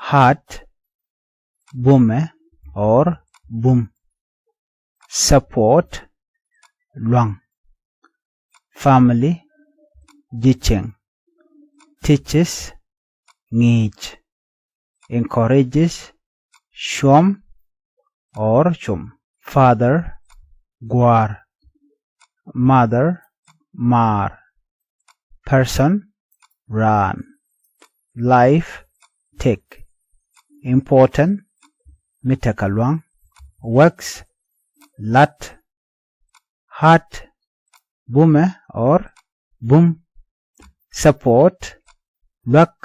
Heart, bumɛ or bum. Support, luaŋ. Family, ji̱ cieŋ. Teaches, ŋi̱i̱c. Encourages, cuɔ̱m or cum. Father, gua̱a̱r. Mother, maar. Person, raan. Life, tik. Important, mi tekɛ luaŋ. Works, la̱t. Heart, bumɛ or bum. Support, luäk.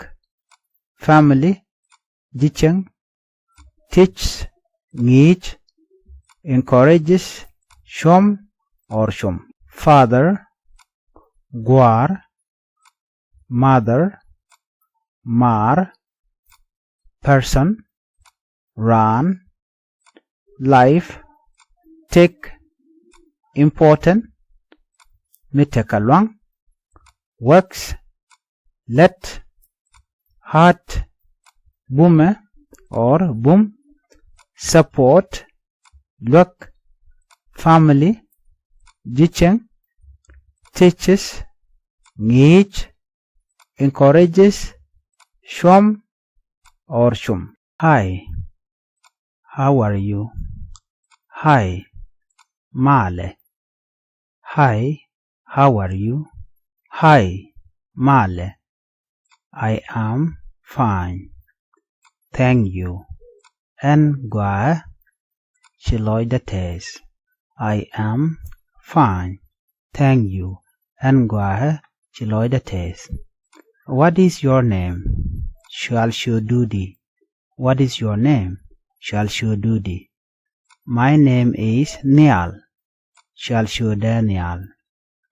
Family, ji̱ cieŋ. Teach, ŋi̱i̱c. Encourages, cuɔ̱m or cum. Father, gua̱a̱r. Mother, maar. Person, raan. Life, tik. Important, mi tekɛ luaŋ. Works, lät. Heart, bumɛ or bum. Support, luäk. Family, ji̱ cieŋ. Teaches, ŋi̱i̱c. Encourages, cuɔ̱m or cum. Hi, how are you? Hi, malɛ. Hi, how are you? Hi, malɛ. I am fine, thank you. Ɛn gɔaaɛ, ci lɔcdä tɛɛth. I am fine, thank you. Ɛn gɔaaɛ, ci lɔcdä tɛɛth. What is your name? Cual ciötdu di? What is your name? Cual ciötdu di? My name is Nhial. Cual ciötdä Nhial.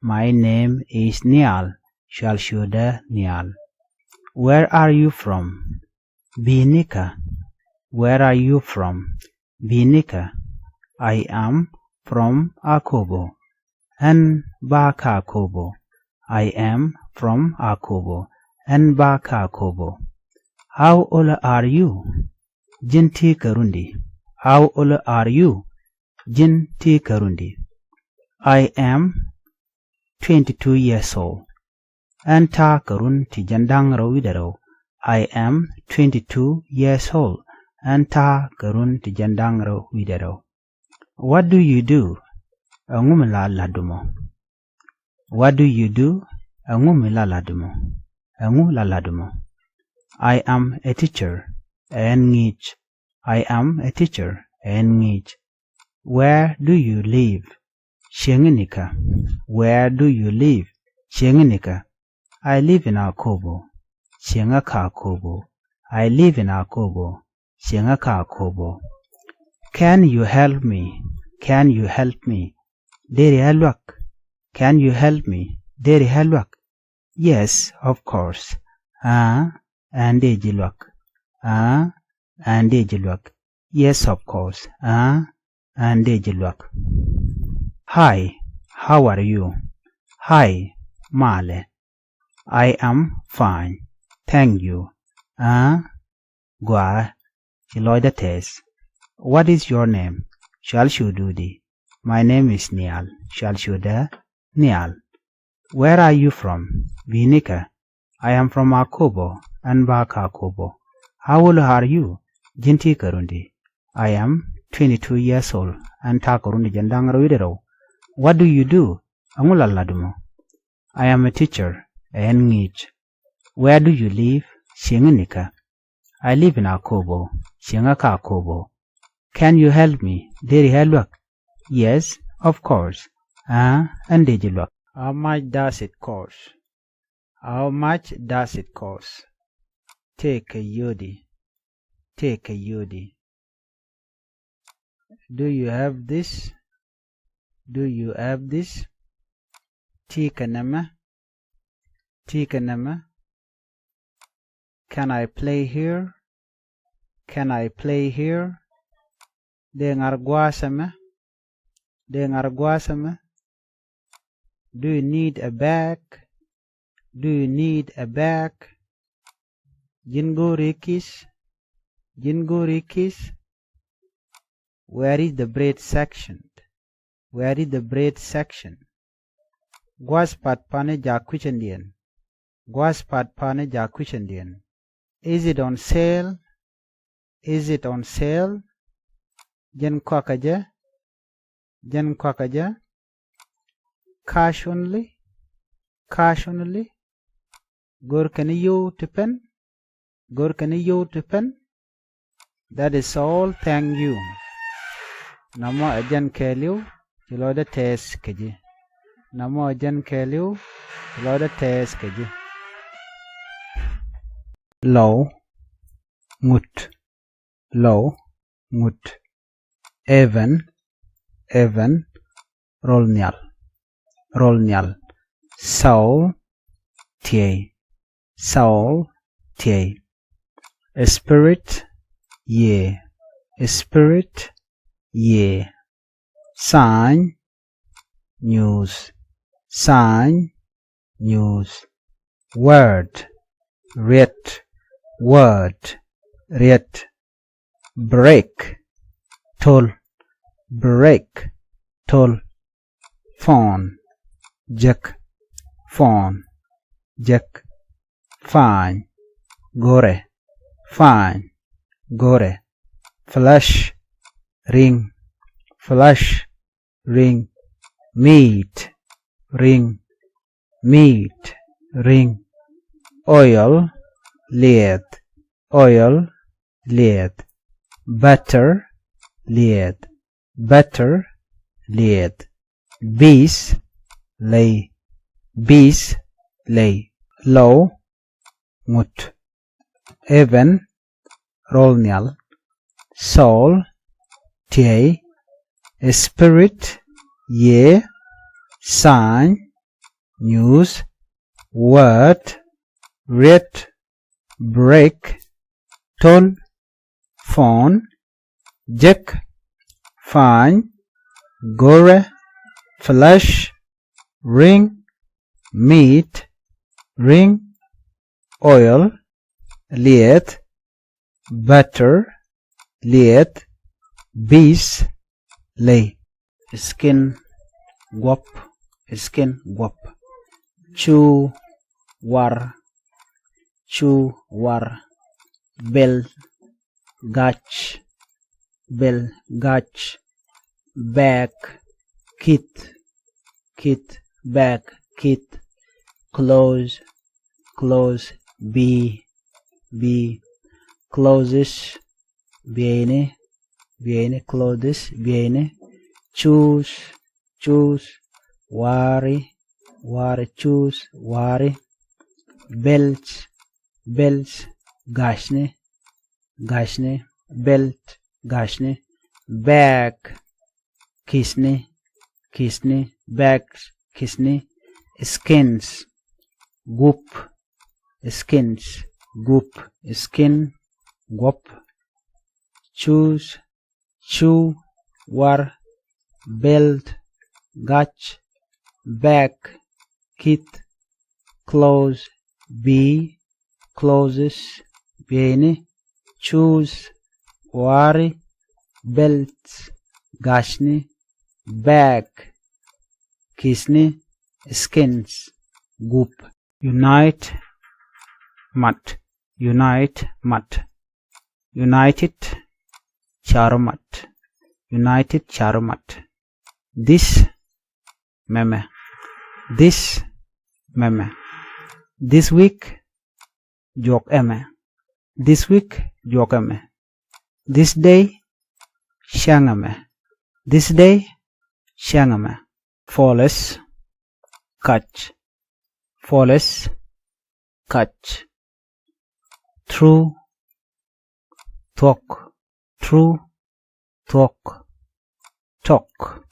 My name is Nhial. Cual ciötdä Nhial. Where are you from? Bi̱i̱ nikä? Where are you from? Bi̱i̱ nikä? I am from Akobo. Ɛn bä kä Akobo. I am from Akobo. Ɛn bä kä Akobo. How old are you? Ji̱n ti̱i̱ kärun di? How old are you? Ji̱n ti̱i̱ kärun di? I am twenty-two years old. Ɛn ta̱a̱ kärun ti jiɛn da̱ŋ rɛw wi̱cdɛ rɛw. I am twenty-two years old. ɛn ta̱a̱ kɛ run ti jiɛn da̱ŋ rɛw wi̱cdɛ rɛw. What do you do? Ɛŋu mi la la̱tdu mɔ? What do you do? Ɛŋu mi la la̱tdu mɔ? Ɛŋu la la̱tdu mɔ? I am a teacher. Ɛ ɣän ŋi̱i̱c. I am a teacher. Ɛ ɣän ŋi̱i̱c. Where do you live? Cieŋ inikä? Where do you live? Cieŋ inikä? I live in Akobo. Cieŋä kä Akobo. I live in Akobo. Cieŋä kä Akobo. Can you help me? Can you help me? Deri ɣä luäk? Can you help me? Deri ɣä luäk? Yes, of course. Aa, ɛn dee ji̱ luäk. Aa, ɛn dee ji̱ luäk. Yes, of course. Aa, ɛn dee ji̱ luäk. Hi, how are you? Hi, malɛ. I am fine, thank you. Aa, gɔaa, ci lɔcdä tɛɛth. What is your name? Cual ciötdu di? My name is Nial. Cual ciötdä Nial. Where are you from? Bi̱i̱ nikä? I am from Akobo. Ɛn bä kä Akobo. How old are you? Ji̱n ti kɛ run di? I am twenty-two years old. Ɛn ta̱a̱ kɛ run ti jiɛn da̱ŋ rɛw wi̱cdɛ rɛw. What do you do? Ɛŋu la la̱tdu mɔ? I am a teacher. Ɛ ɣän ŋi̱i̱c. Where do you live? Cieŋ inikä? I live in Akobo. Cieŋä kä Akobo. Can you help me? Deri ɣä luäk? Yes, of course. Aa, ɛn dee ji̱ luäk. How much does it cost? How much does it cost? Tëëkɛ yio̱o̱di? Tëëkɛ yio̱o̱di? Do you have this? Do you have this? Ti kɛ nɛmɛ? Ti kɛ nɛmɛ? Can I play here? Can I play here? Dee ŋa̱r gua̱a̱th ɛmɛ? Dee ŋa̱r gua̱a̱th ɛmɛ? Do you need a bag? Do you need a bag? Ji̱n go̱o̱ri ki̱th? Ji̱n go̱o̱ri ki̱th? Where is the bread section? Where is the bread section? Gua̱a̱th pa̱t pa̱ni jaak kui̱cändiɛn. Gua̱a̱th pa̱t pa̱ni jaak kui̱cändiɛn. Is it on sale? Is it on sale? Jɛn kɔakä jɛ? Jɛn kɔakä jɛ? Cash only? Cash only? Go̱r kɛn yio̱w ti pɛn? Go̱r kɛn yio̱w ti pɛn? That is all, thank you. Nɔmɔ ɛ jɛn kɛɛliw, ci lɔcdä tɛɛth kɛ ji̱. Nɔmɔ ɛ jɛn kɛɛliw, ci lɔcdä tɛɛth kɛ ji̱. Lɔw, ŋut. Lɔw, ŋut. Even, even, rol nhial. Rol nhial. Soul, tiey. Soul, tiey. Spirit, yiëë. Spirit, yiëë. Sign, nyuuth. Sign, nyuuth. Word, riet. Word, riet. Break, tol. Break, tol. Phone, jek. Phone, jek. Fine, go̱rɛ. Fine, go̱rɛ. Flesh, riŋ. Flesh, riŋ. Meat, riŋ. Meat, riŋ. Oil, lieth. Oil, lieth. Butter, lieth. Butter, lieth. Bees, ley. Bees, ley. Lɔw, ŋut. Even, rol nhial. Soul, tiey. Spirit, yiëë. Sign, nyuuth. Word, riet. Break, tol. Phone, jek. Fine, go̱rɛ. Flesh, riŋ. Meat, riŋ. Oil, lieth. Butter, lieth. Bees, ley. Skin, guɔ̱p. Skin, guɔ̱p. Cu, war. Cu, war. Belt, gac. Bɛl, gac. Bag, kith. Kith, bag, kith. Clothes, clothes. Bi̱i̱, bi̱i̱. Clothes, bieyni, bieyni. Clothes, bieyni. Shoes, shoes. Waari, waari. Shoes, waari. Belt, belt. Gacni, gacni. Belt, gacni. Bag, kithni, kithni. Bag, kithni. Skins, gup. Skins, gup. Skin, gup. Shoes, shoe. War, belt. Gac, bag. Kith, clothes. Bi̱i̱, clothes. Bieyni, shoes. Waari, belt. Gacni, bag. Kithni, skins. Gup. Unite, mat. Unite, mat. United, ca̱ru mat. United, ca̱ru mat. This, mɛmɛ. This, mɛmɛ. This week, juɔk ɛmɛ. This week, juɔk ɛmɛ. This day, cäŋ ɛmɛ. This day, cäŋ ɛmɛ. False, kac. False, kac. True, thuɔ̱k. True, thuɔ̱k. Talk,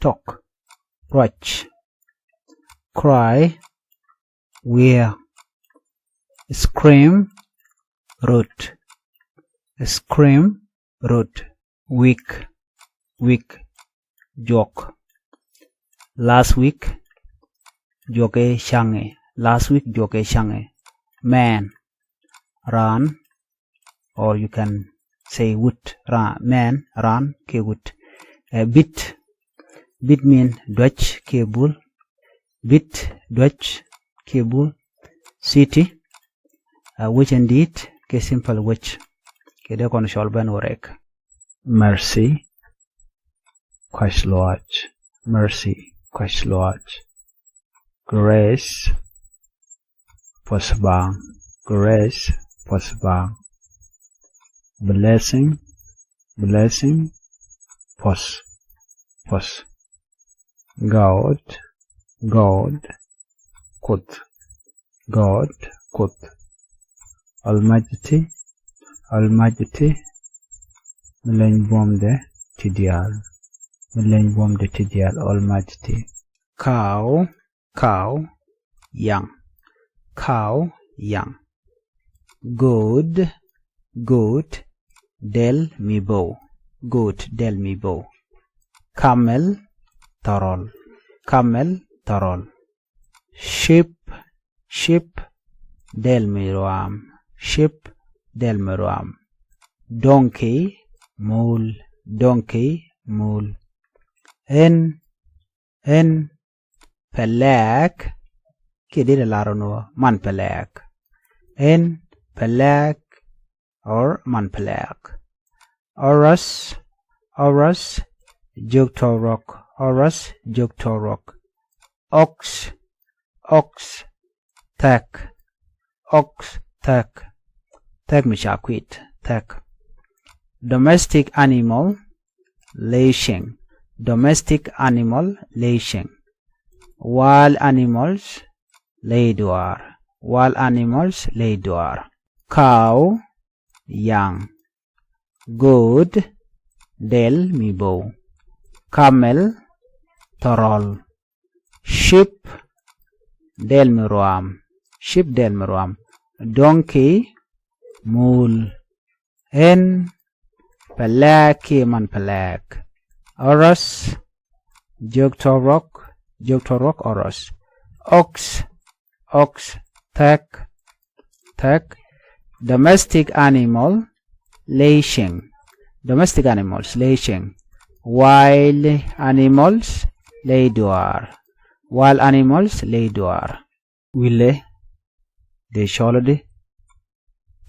talk. Ruac. Cry, wiee. Scream, rot. Scream, rot. Week, week. Juɔk. Last week, juɔk ɛ cäŋ ɛ. Last week, juɔk ɛ cäŋ ɛ. Man, raan. Or you can say wut. Ra-, man, raan kiɛ wut. Ɛ bit, bit mean duäc kiɛ bul. Bit, duäc kiɛ bul. City, ɛ wec ɛn di̱i̱t kiɛ simple wec. Kɛ dee kɔn cɔl ben wä rɛk. Mercy, kua̱c lɔaac. Mercy, kua̱c lɔaac. Grace, puɔ̱th baaŋ. Grace, puɔ̱th baaŋ. Blessing, blessing. Puɔ̱th, puɔ̱th. God, God. Kuoth, God. Kuoth. Almighty, Almighty. Mi leny buɔ̱mdɛ ti diaal. Mi leny buɔ̱mdɛ ti diaal. Almighty. Cow, cow. Yaŋ, cow. Yaŋ. Goat, goat. Dɛl mi bo̱w. Goat, dɛl mi bo̱w. Camel, thɔrɔl. Camel, thɔrɔl. Sheep, sheep. Dɛl mi ruaam. Sheep, dɛl mi ruaam. Donkey, muul. Donkey, muul. Hen, hen. Pɛlɛɛk, kiɛ dee lar nɔ, man pɛlɛɛk. Hen pɛlɛɛk or man pɛlɛɛk. Horse, horse. Jiök tɔrɔk. Horse, jiök tɔrɔk. Ox, ox. Thɛk. Ox, thɛk. Thɛk mi ca kui̱t. Thɛk. Domestic animal, ley cieŋ. Domestic animal, ley cieŋ. Wild animals, ley duaar. Wild animals, ley duaar. Cow, yaŋ. Goat, dɛl mi bo̱w. Camel, thɔrɔl. Sheep, dɛl mi ruaam. Sheep, dɛl mi ruaam. Donkey, muul. Hen pɛlɛɛk kiɛ man pɛlɛɛk. Horse, jiök tɔrɔk. Jiök tɔrɔk, horse. Ox, ox. Thɛk, thɛk. Domestic animal, ley cieŋ. Domestic animals, ley cieŋ. Wild animals, ley duaar. Wild animals, ley duaar. Wilɛ, dee cɔl i̱di.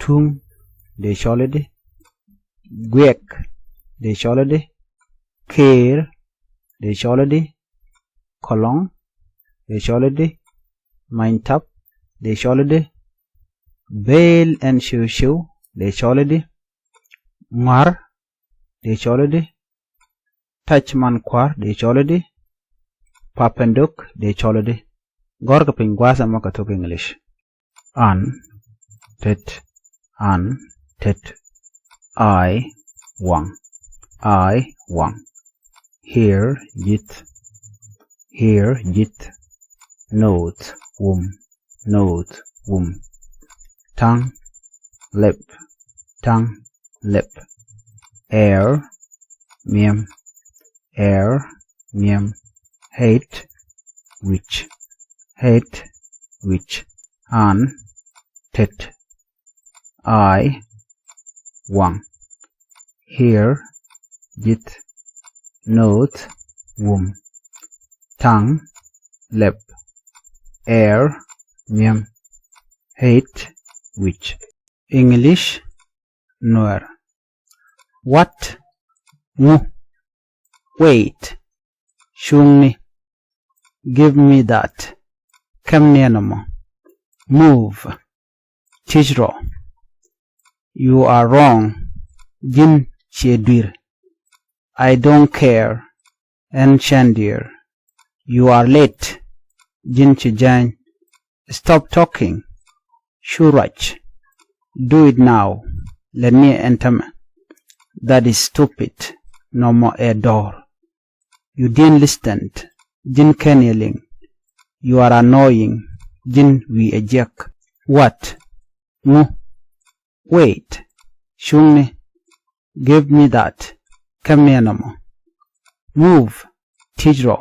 Tuŋ, dee cɔl i̱di. Guiɛk, dee cɔl i̱di? Keer, dee cɔl i̱di? Kɔlɔŋ, dee cɔl i̱di? Manytap, dee cɔl i̱di? Beel ɛn Ciwciw, dee cɔl i̱di? Ŋuar, dee cɔl i̱di? Tac man Kua̱r, dee cɔl i̱di? Papendok, dee cɔl i̱di? Gɔ̱rkɛ piny gua̱a̱th ɛmɔ kɛ thok English. An, tet, an, tet. Ai, waŋ. Ai, waŋ. Here, ji̱th. Here, ji̱th. Noth, wum. Noth, wum. Taŋ, lɛp. Taŋ, lɛp. Air, mi̱em. Air, mi̱em. Head, wi̱c. Head, wi̱c. An, tet. Ai, waŋ. Here, ji̱th. Noth, wum. Taŋ, lɛp. Air, mi̱em. Head, wi̱c. English, Nuɛr. What? Ŋu? Wait. Cuŋni. Give me that. Käm ni ɛn ɛmɔ. Move. Tic rɔ. You are wrong. Ji̱n ciɛ dui̱r. I don't care. Ɛn cɛn diɛɛr. You are late. Ji̱n ci jääny. Stop talking. Cu ruac. Do it now. Lɛni ɛn täämɛ. That is stupid. Nɔmɔ ɛ dɔɔr. You didn't listen. Ji̱n /keni ɛ liŋ. You are annoying. Ji̱n wi̱i̱ ɛ jiäk. What? Ŋu? Wait. Cuŋni. Give me that. Käm ni ɛn ɛmɔ. Move. Tic rɔ.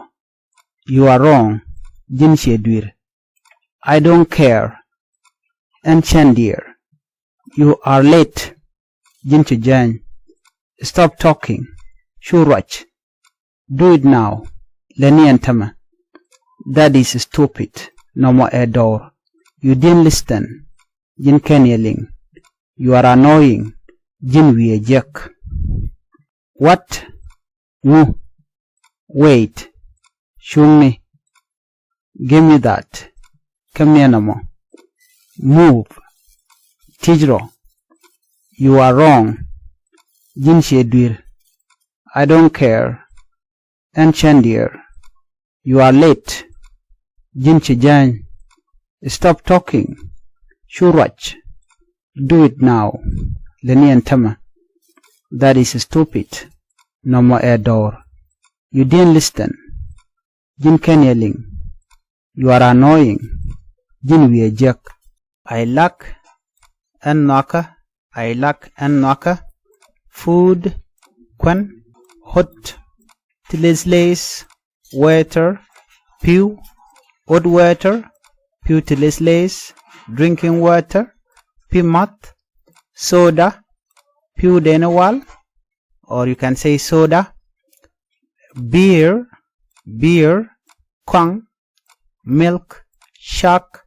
You are wrong. Ji̱n ciɛ dui̱r. I don't care. Ɛn cɛn diɛɛr. You are late. Ji̱n ci jääny. Stop talking. Cu ruac. Do it now. Lɛni ɛn täämɛ. That is stupid. Nɔmɔ ɛ dɔɔr. You didn't listen. Ji̱n /keni ɛ liŋ. You are annoying. Ji̱n wi̱i̱ ɛ jiäk. What? Ŋu? Wait. Cuŋni. Give me that. Käm ni ɛn ɛmɔ. Move. Tic rɔ. You are wrong. Ji̱n ciɛ dui̱r. I don't care. Ɛn cɛn diɛɛr. You are late. Ji̱n ci jääny. Stop talking. Cu ruac. Do it now. Lɛni ɛn täämɛ. That is stupid. Nɔmɔ ɛ dɔɔr. You didn't listen. Ji̱n /keni ɛ liŋ. You are annoying. Ji̱n wi̱i̱ ɛ jiäk. Ai lak ɛn nhɔakä. Ai lak ɛn nhɔakä. Food, kuän. Hot, ti leth leth. Water, pi̱w. Hot water, pi̱w ti leth leth. Drinking water, pi̱ math. Soda, pi̱w deni wal, or you can say soda. Beer, beer. Kɔaŋ. Milk, shark.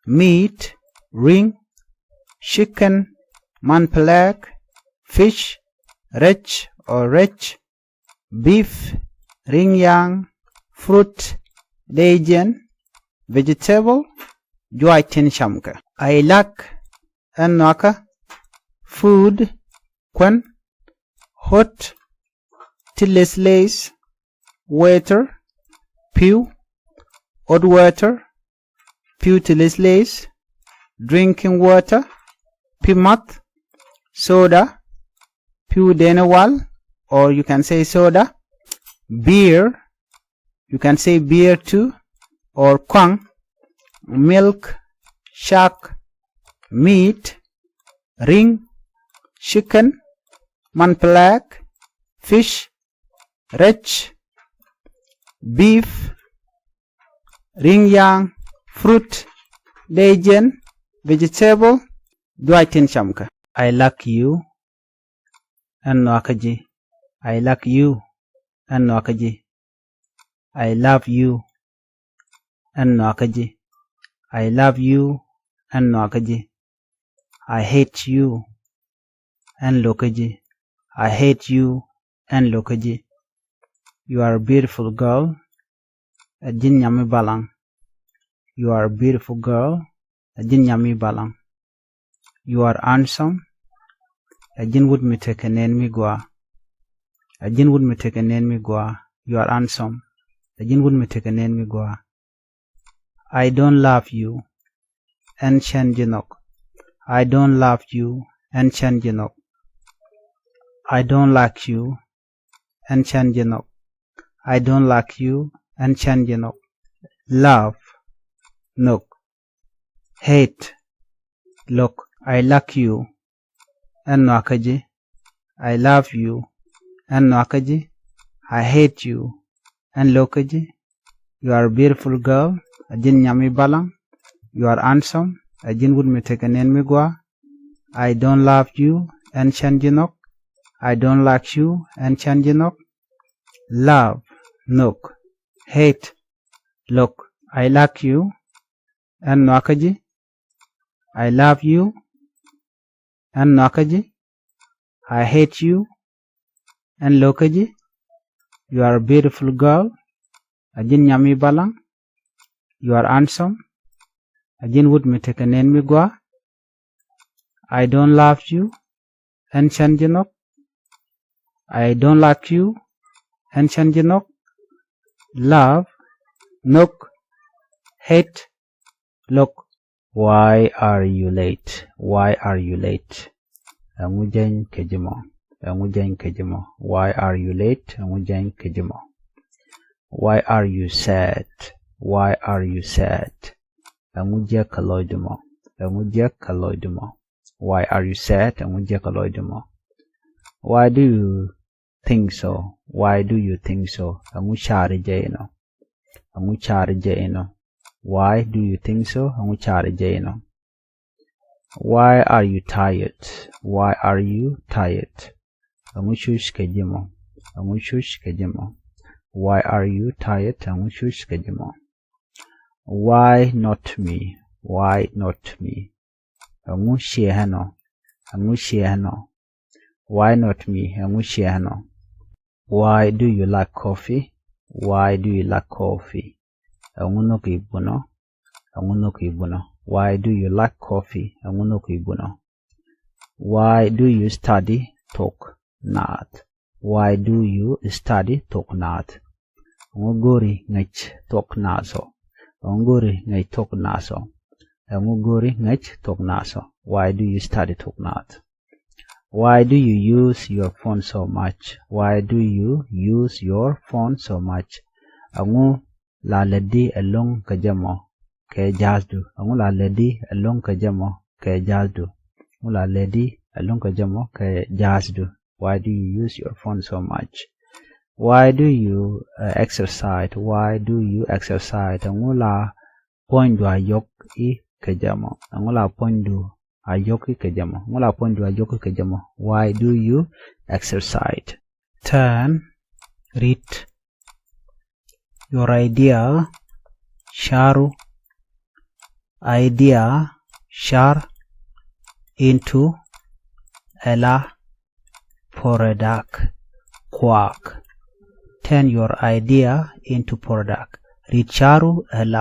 Meat, riŋ. Chicken, man pɛlɛɛk. Fish, rɛc or rɛc. Beef, riŋ yaŋ. Fruit, dee jiɛn. Vegetable, juac tin camkɛ. Ai lak ɛn nhɔakä. Food, kuän. Hot, ti leth leth. Water, pi̱w. Hot water, pi̱w ti leth leth. Drinking water, pi̱ math. Soda, pi̱w deni wal, or you can say soda. Beer, you can say beer too, or kɔaŋ. Milk, shark. Meat, riŋ. Chicken, man pɛlɛɛk. Fish, rɛc. Beef, riŋ yaŋ. Fruit, dee jiɛn. Vegetable, juac tin camkɛ. I like you. Ɛn nhɔakä ji̱. I like you. Ɛn nhɔakä ji̱. I love you. Ɛn nhɔakä ji̱. I love you. Ɛn nhɔakä ji̱. I hate you. Ɛn lokä ji̱. I hate you. Ɛn lo̱kä ji̱. You are a beautiful girl. Ɛ ji̱n nyam mi balaŋ. You are a beautiful girl. Ɛ ji̱n nyam mi balaŋ. You are handsome. Ɛ ji̱n wut mi tekɛ nɛn mi gɔaa. Ɛ ji̱n wut mi tekɛ nɛn mi gɔaa. You are handsome. Ɛ ji̱n wut mi tekɛ nɛn mi gɔaa. I don't love you. Ɛn cɛn ji̱ nhɔk. I don't love you. Ɛn cɛn ji̱ nhɔk. I don't like you. Ɛn cɛn ji̱ nhɔk. I don't like you. Ɛn cɛn ji̱ nhɔk. Love. Nhɔk. Hate. Lo̱k. I like you. Ɛn nhɔakä ji̱. I love you. Ɛn nhɔakä ji̱. I hate you. Ɛn lo̱kä ji̱. You are a beautiful girl. Ɛ ji̱n nyam mi balaŋ. You are handsome. Ɛ ji̱n wut mi tekɛ nɛn mi gɔaa. I don't love you. Ɛn cɛn ji̱ nhɔk. I don't like you. Ɛn cɛn ji̱ nhɔk. Love. Nhɔk. Hate. Lo̱k. I like you. Ɛn nhɔakä ji̱. I love you. Ɛn nhɔakä ji̱. I hate you. Ɛn lo̱kä ji̱. You are a beautiful girl. Ɛ ji̱n nyam mi balaŋ. You are handsome. Ɛ ji̱n wut mi tekɛ nɛn mi gɔaa. I don't love you. Ɛn cɛn ji̱ nhɔk. I don't like you. Ɛn cɛn ji̱ nhɔk. Love. Nhɔk. Hate. Lo̱k. Why are you late? Why are you late? Ɛŋu jɛny kɛ ji̱ mɔ? Ɛŋu jɛny kɛ ji̱ mɔ? Why are you late? Ɛŋu jɛny kɛ ji̱ mɔ? Why are you sad? Why are you sad? Ɛŋu jiäk kɛ lɔcdu mɔ? Ɛŋu jiäk kɛ lɔcdu mɔ? Why are you sad? Ɛŋu jiäk kɛ lɔcdu mɔ? Why do you think so? Why do you think so? Ɛŋu caari jɛ inɔ? Ɛŋu caari jɛ inɔ? Why do you think so? Ɛŋu caari jɛ inɔ? Why are you tired? Why are you tired? Ɛŋu cuc kɛ ji̱ mɔ? Ɛŋu cuc kɛ ji̱ mɔ? Why are you tired? Ɛŋu cuc kɛ ji̱ mɔ? Why not me? Why not me? Ɛŋu ciɛ ɛnɔ? Ɛŋu ciɛ ɛnɔ? Why not me? Ɛŋu ciɛ ɛnɔ? Why do you like coffee? Why do you like coffee? Ɛŋu nhɔk i̱ bunɔ? Ɛŋu nhɔk i̱ bunɔ? Why do you like coffee? Ɛŋu nhɔk i̱ bunɔ? Why do you study thok naath? Why do you study thok naath? Ɛŋu go̱ri ŋäc thok naath ɔ? Ɛŋu go̱ri ŋäc thok naath ɔ? Ɛŋu go̱ri ŋäc thok naath ɔ? Why do you study thok naath? Why do you use your phone so much? Why do you use your phone so much? Ɛŋu la lätdi ɛlɔ̱ŋ kɛ jɛ mɔ kɛ ja̱a̱thdu? Ɛŋu la lätdi ɛlɔ̱ŋ kɛ jɛ mɔ kɛ ja̱a̱thdu? Ɛŋu la lätdi ɛlɔ̱ŋ kɛ jɛ mɔ kɛ ja̱a̱thdu? Why do you use your phone so much? Why do you uh, exercise? Why do you exercise? Ɛŋu la puɔ̱nydu a yɔk i̱ kɛ jɛ mɔ? Ɛŋu la puɔ̱nydu a yɔk i̱ kɛ jɛ mɔ? Ɛŋu la puɔ̱nydu a yɔk i̱ kɛ jɛ mɔ? Why do you exercise? Ten, read your idea, caru, idea, car, into, ɛla, product, kuak. Turn your idea into product. Read caru, ɛla,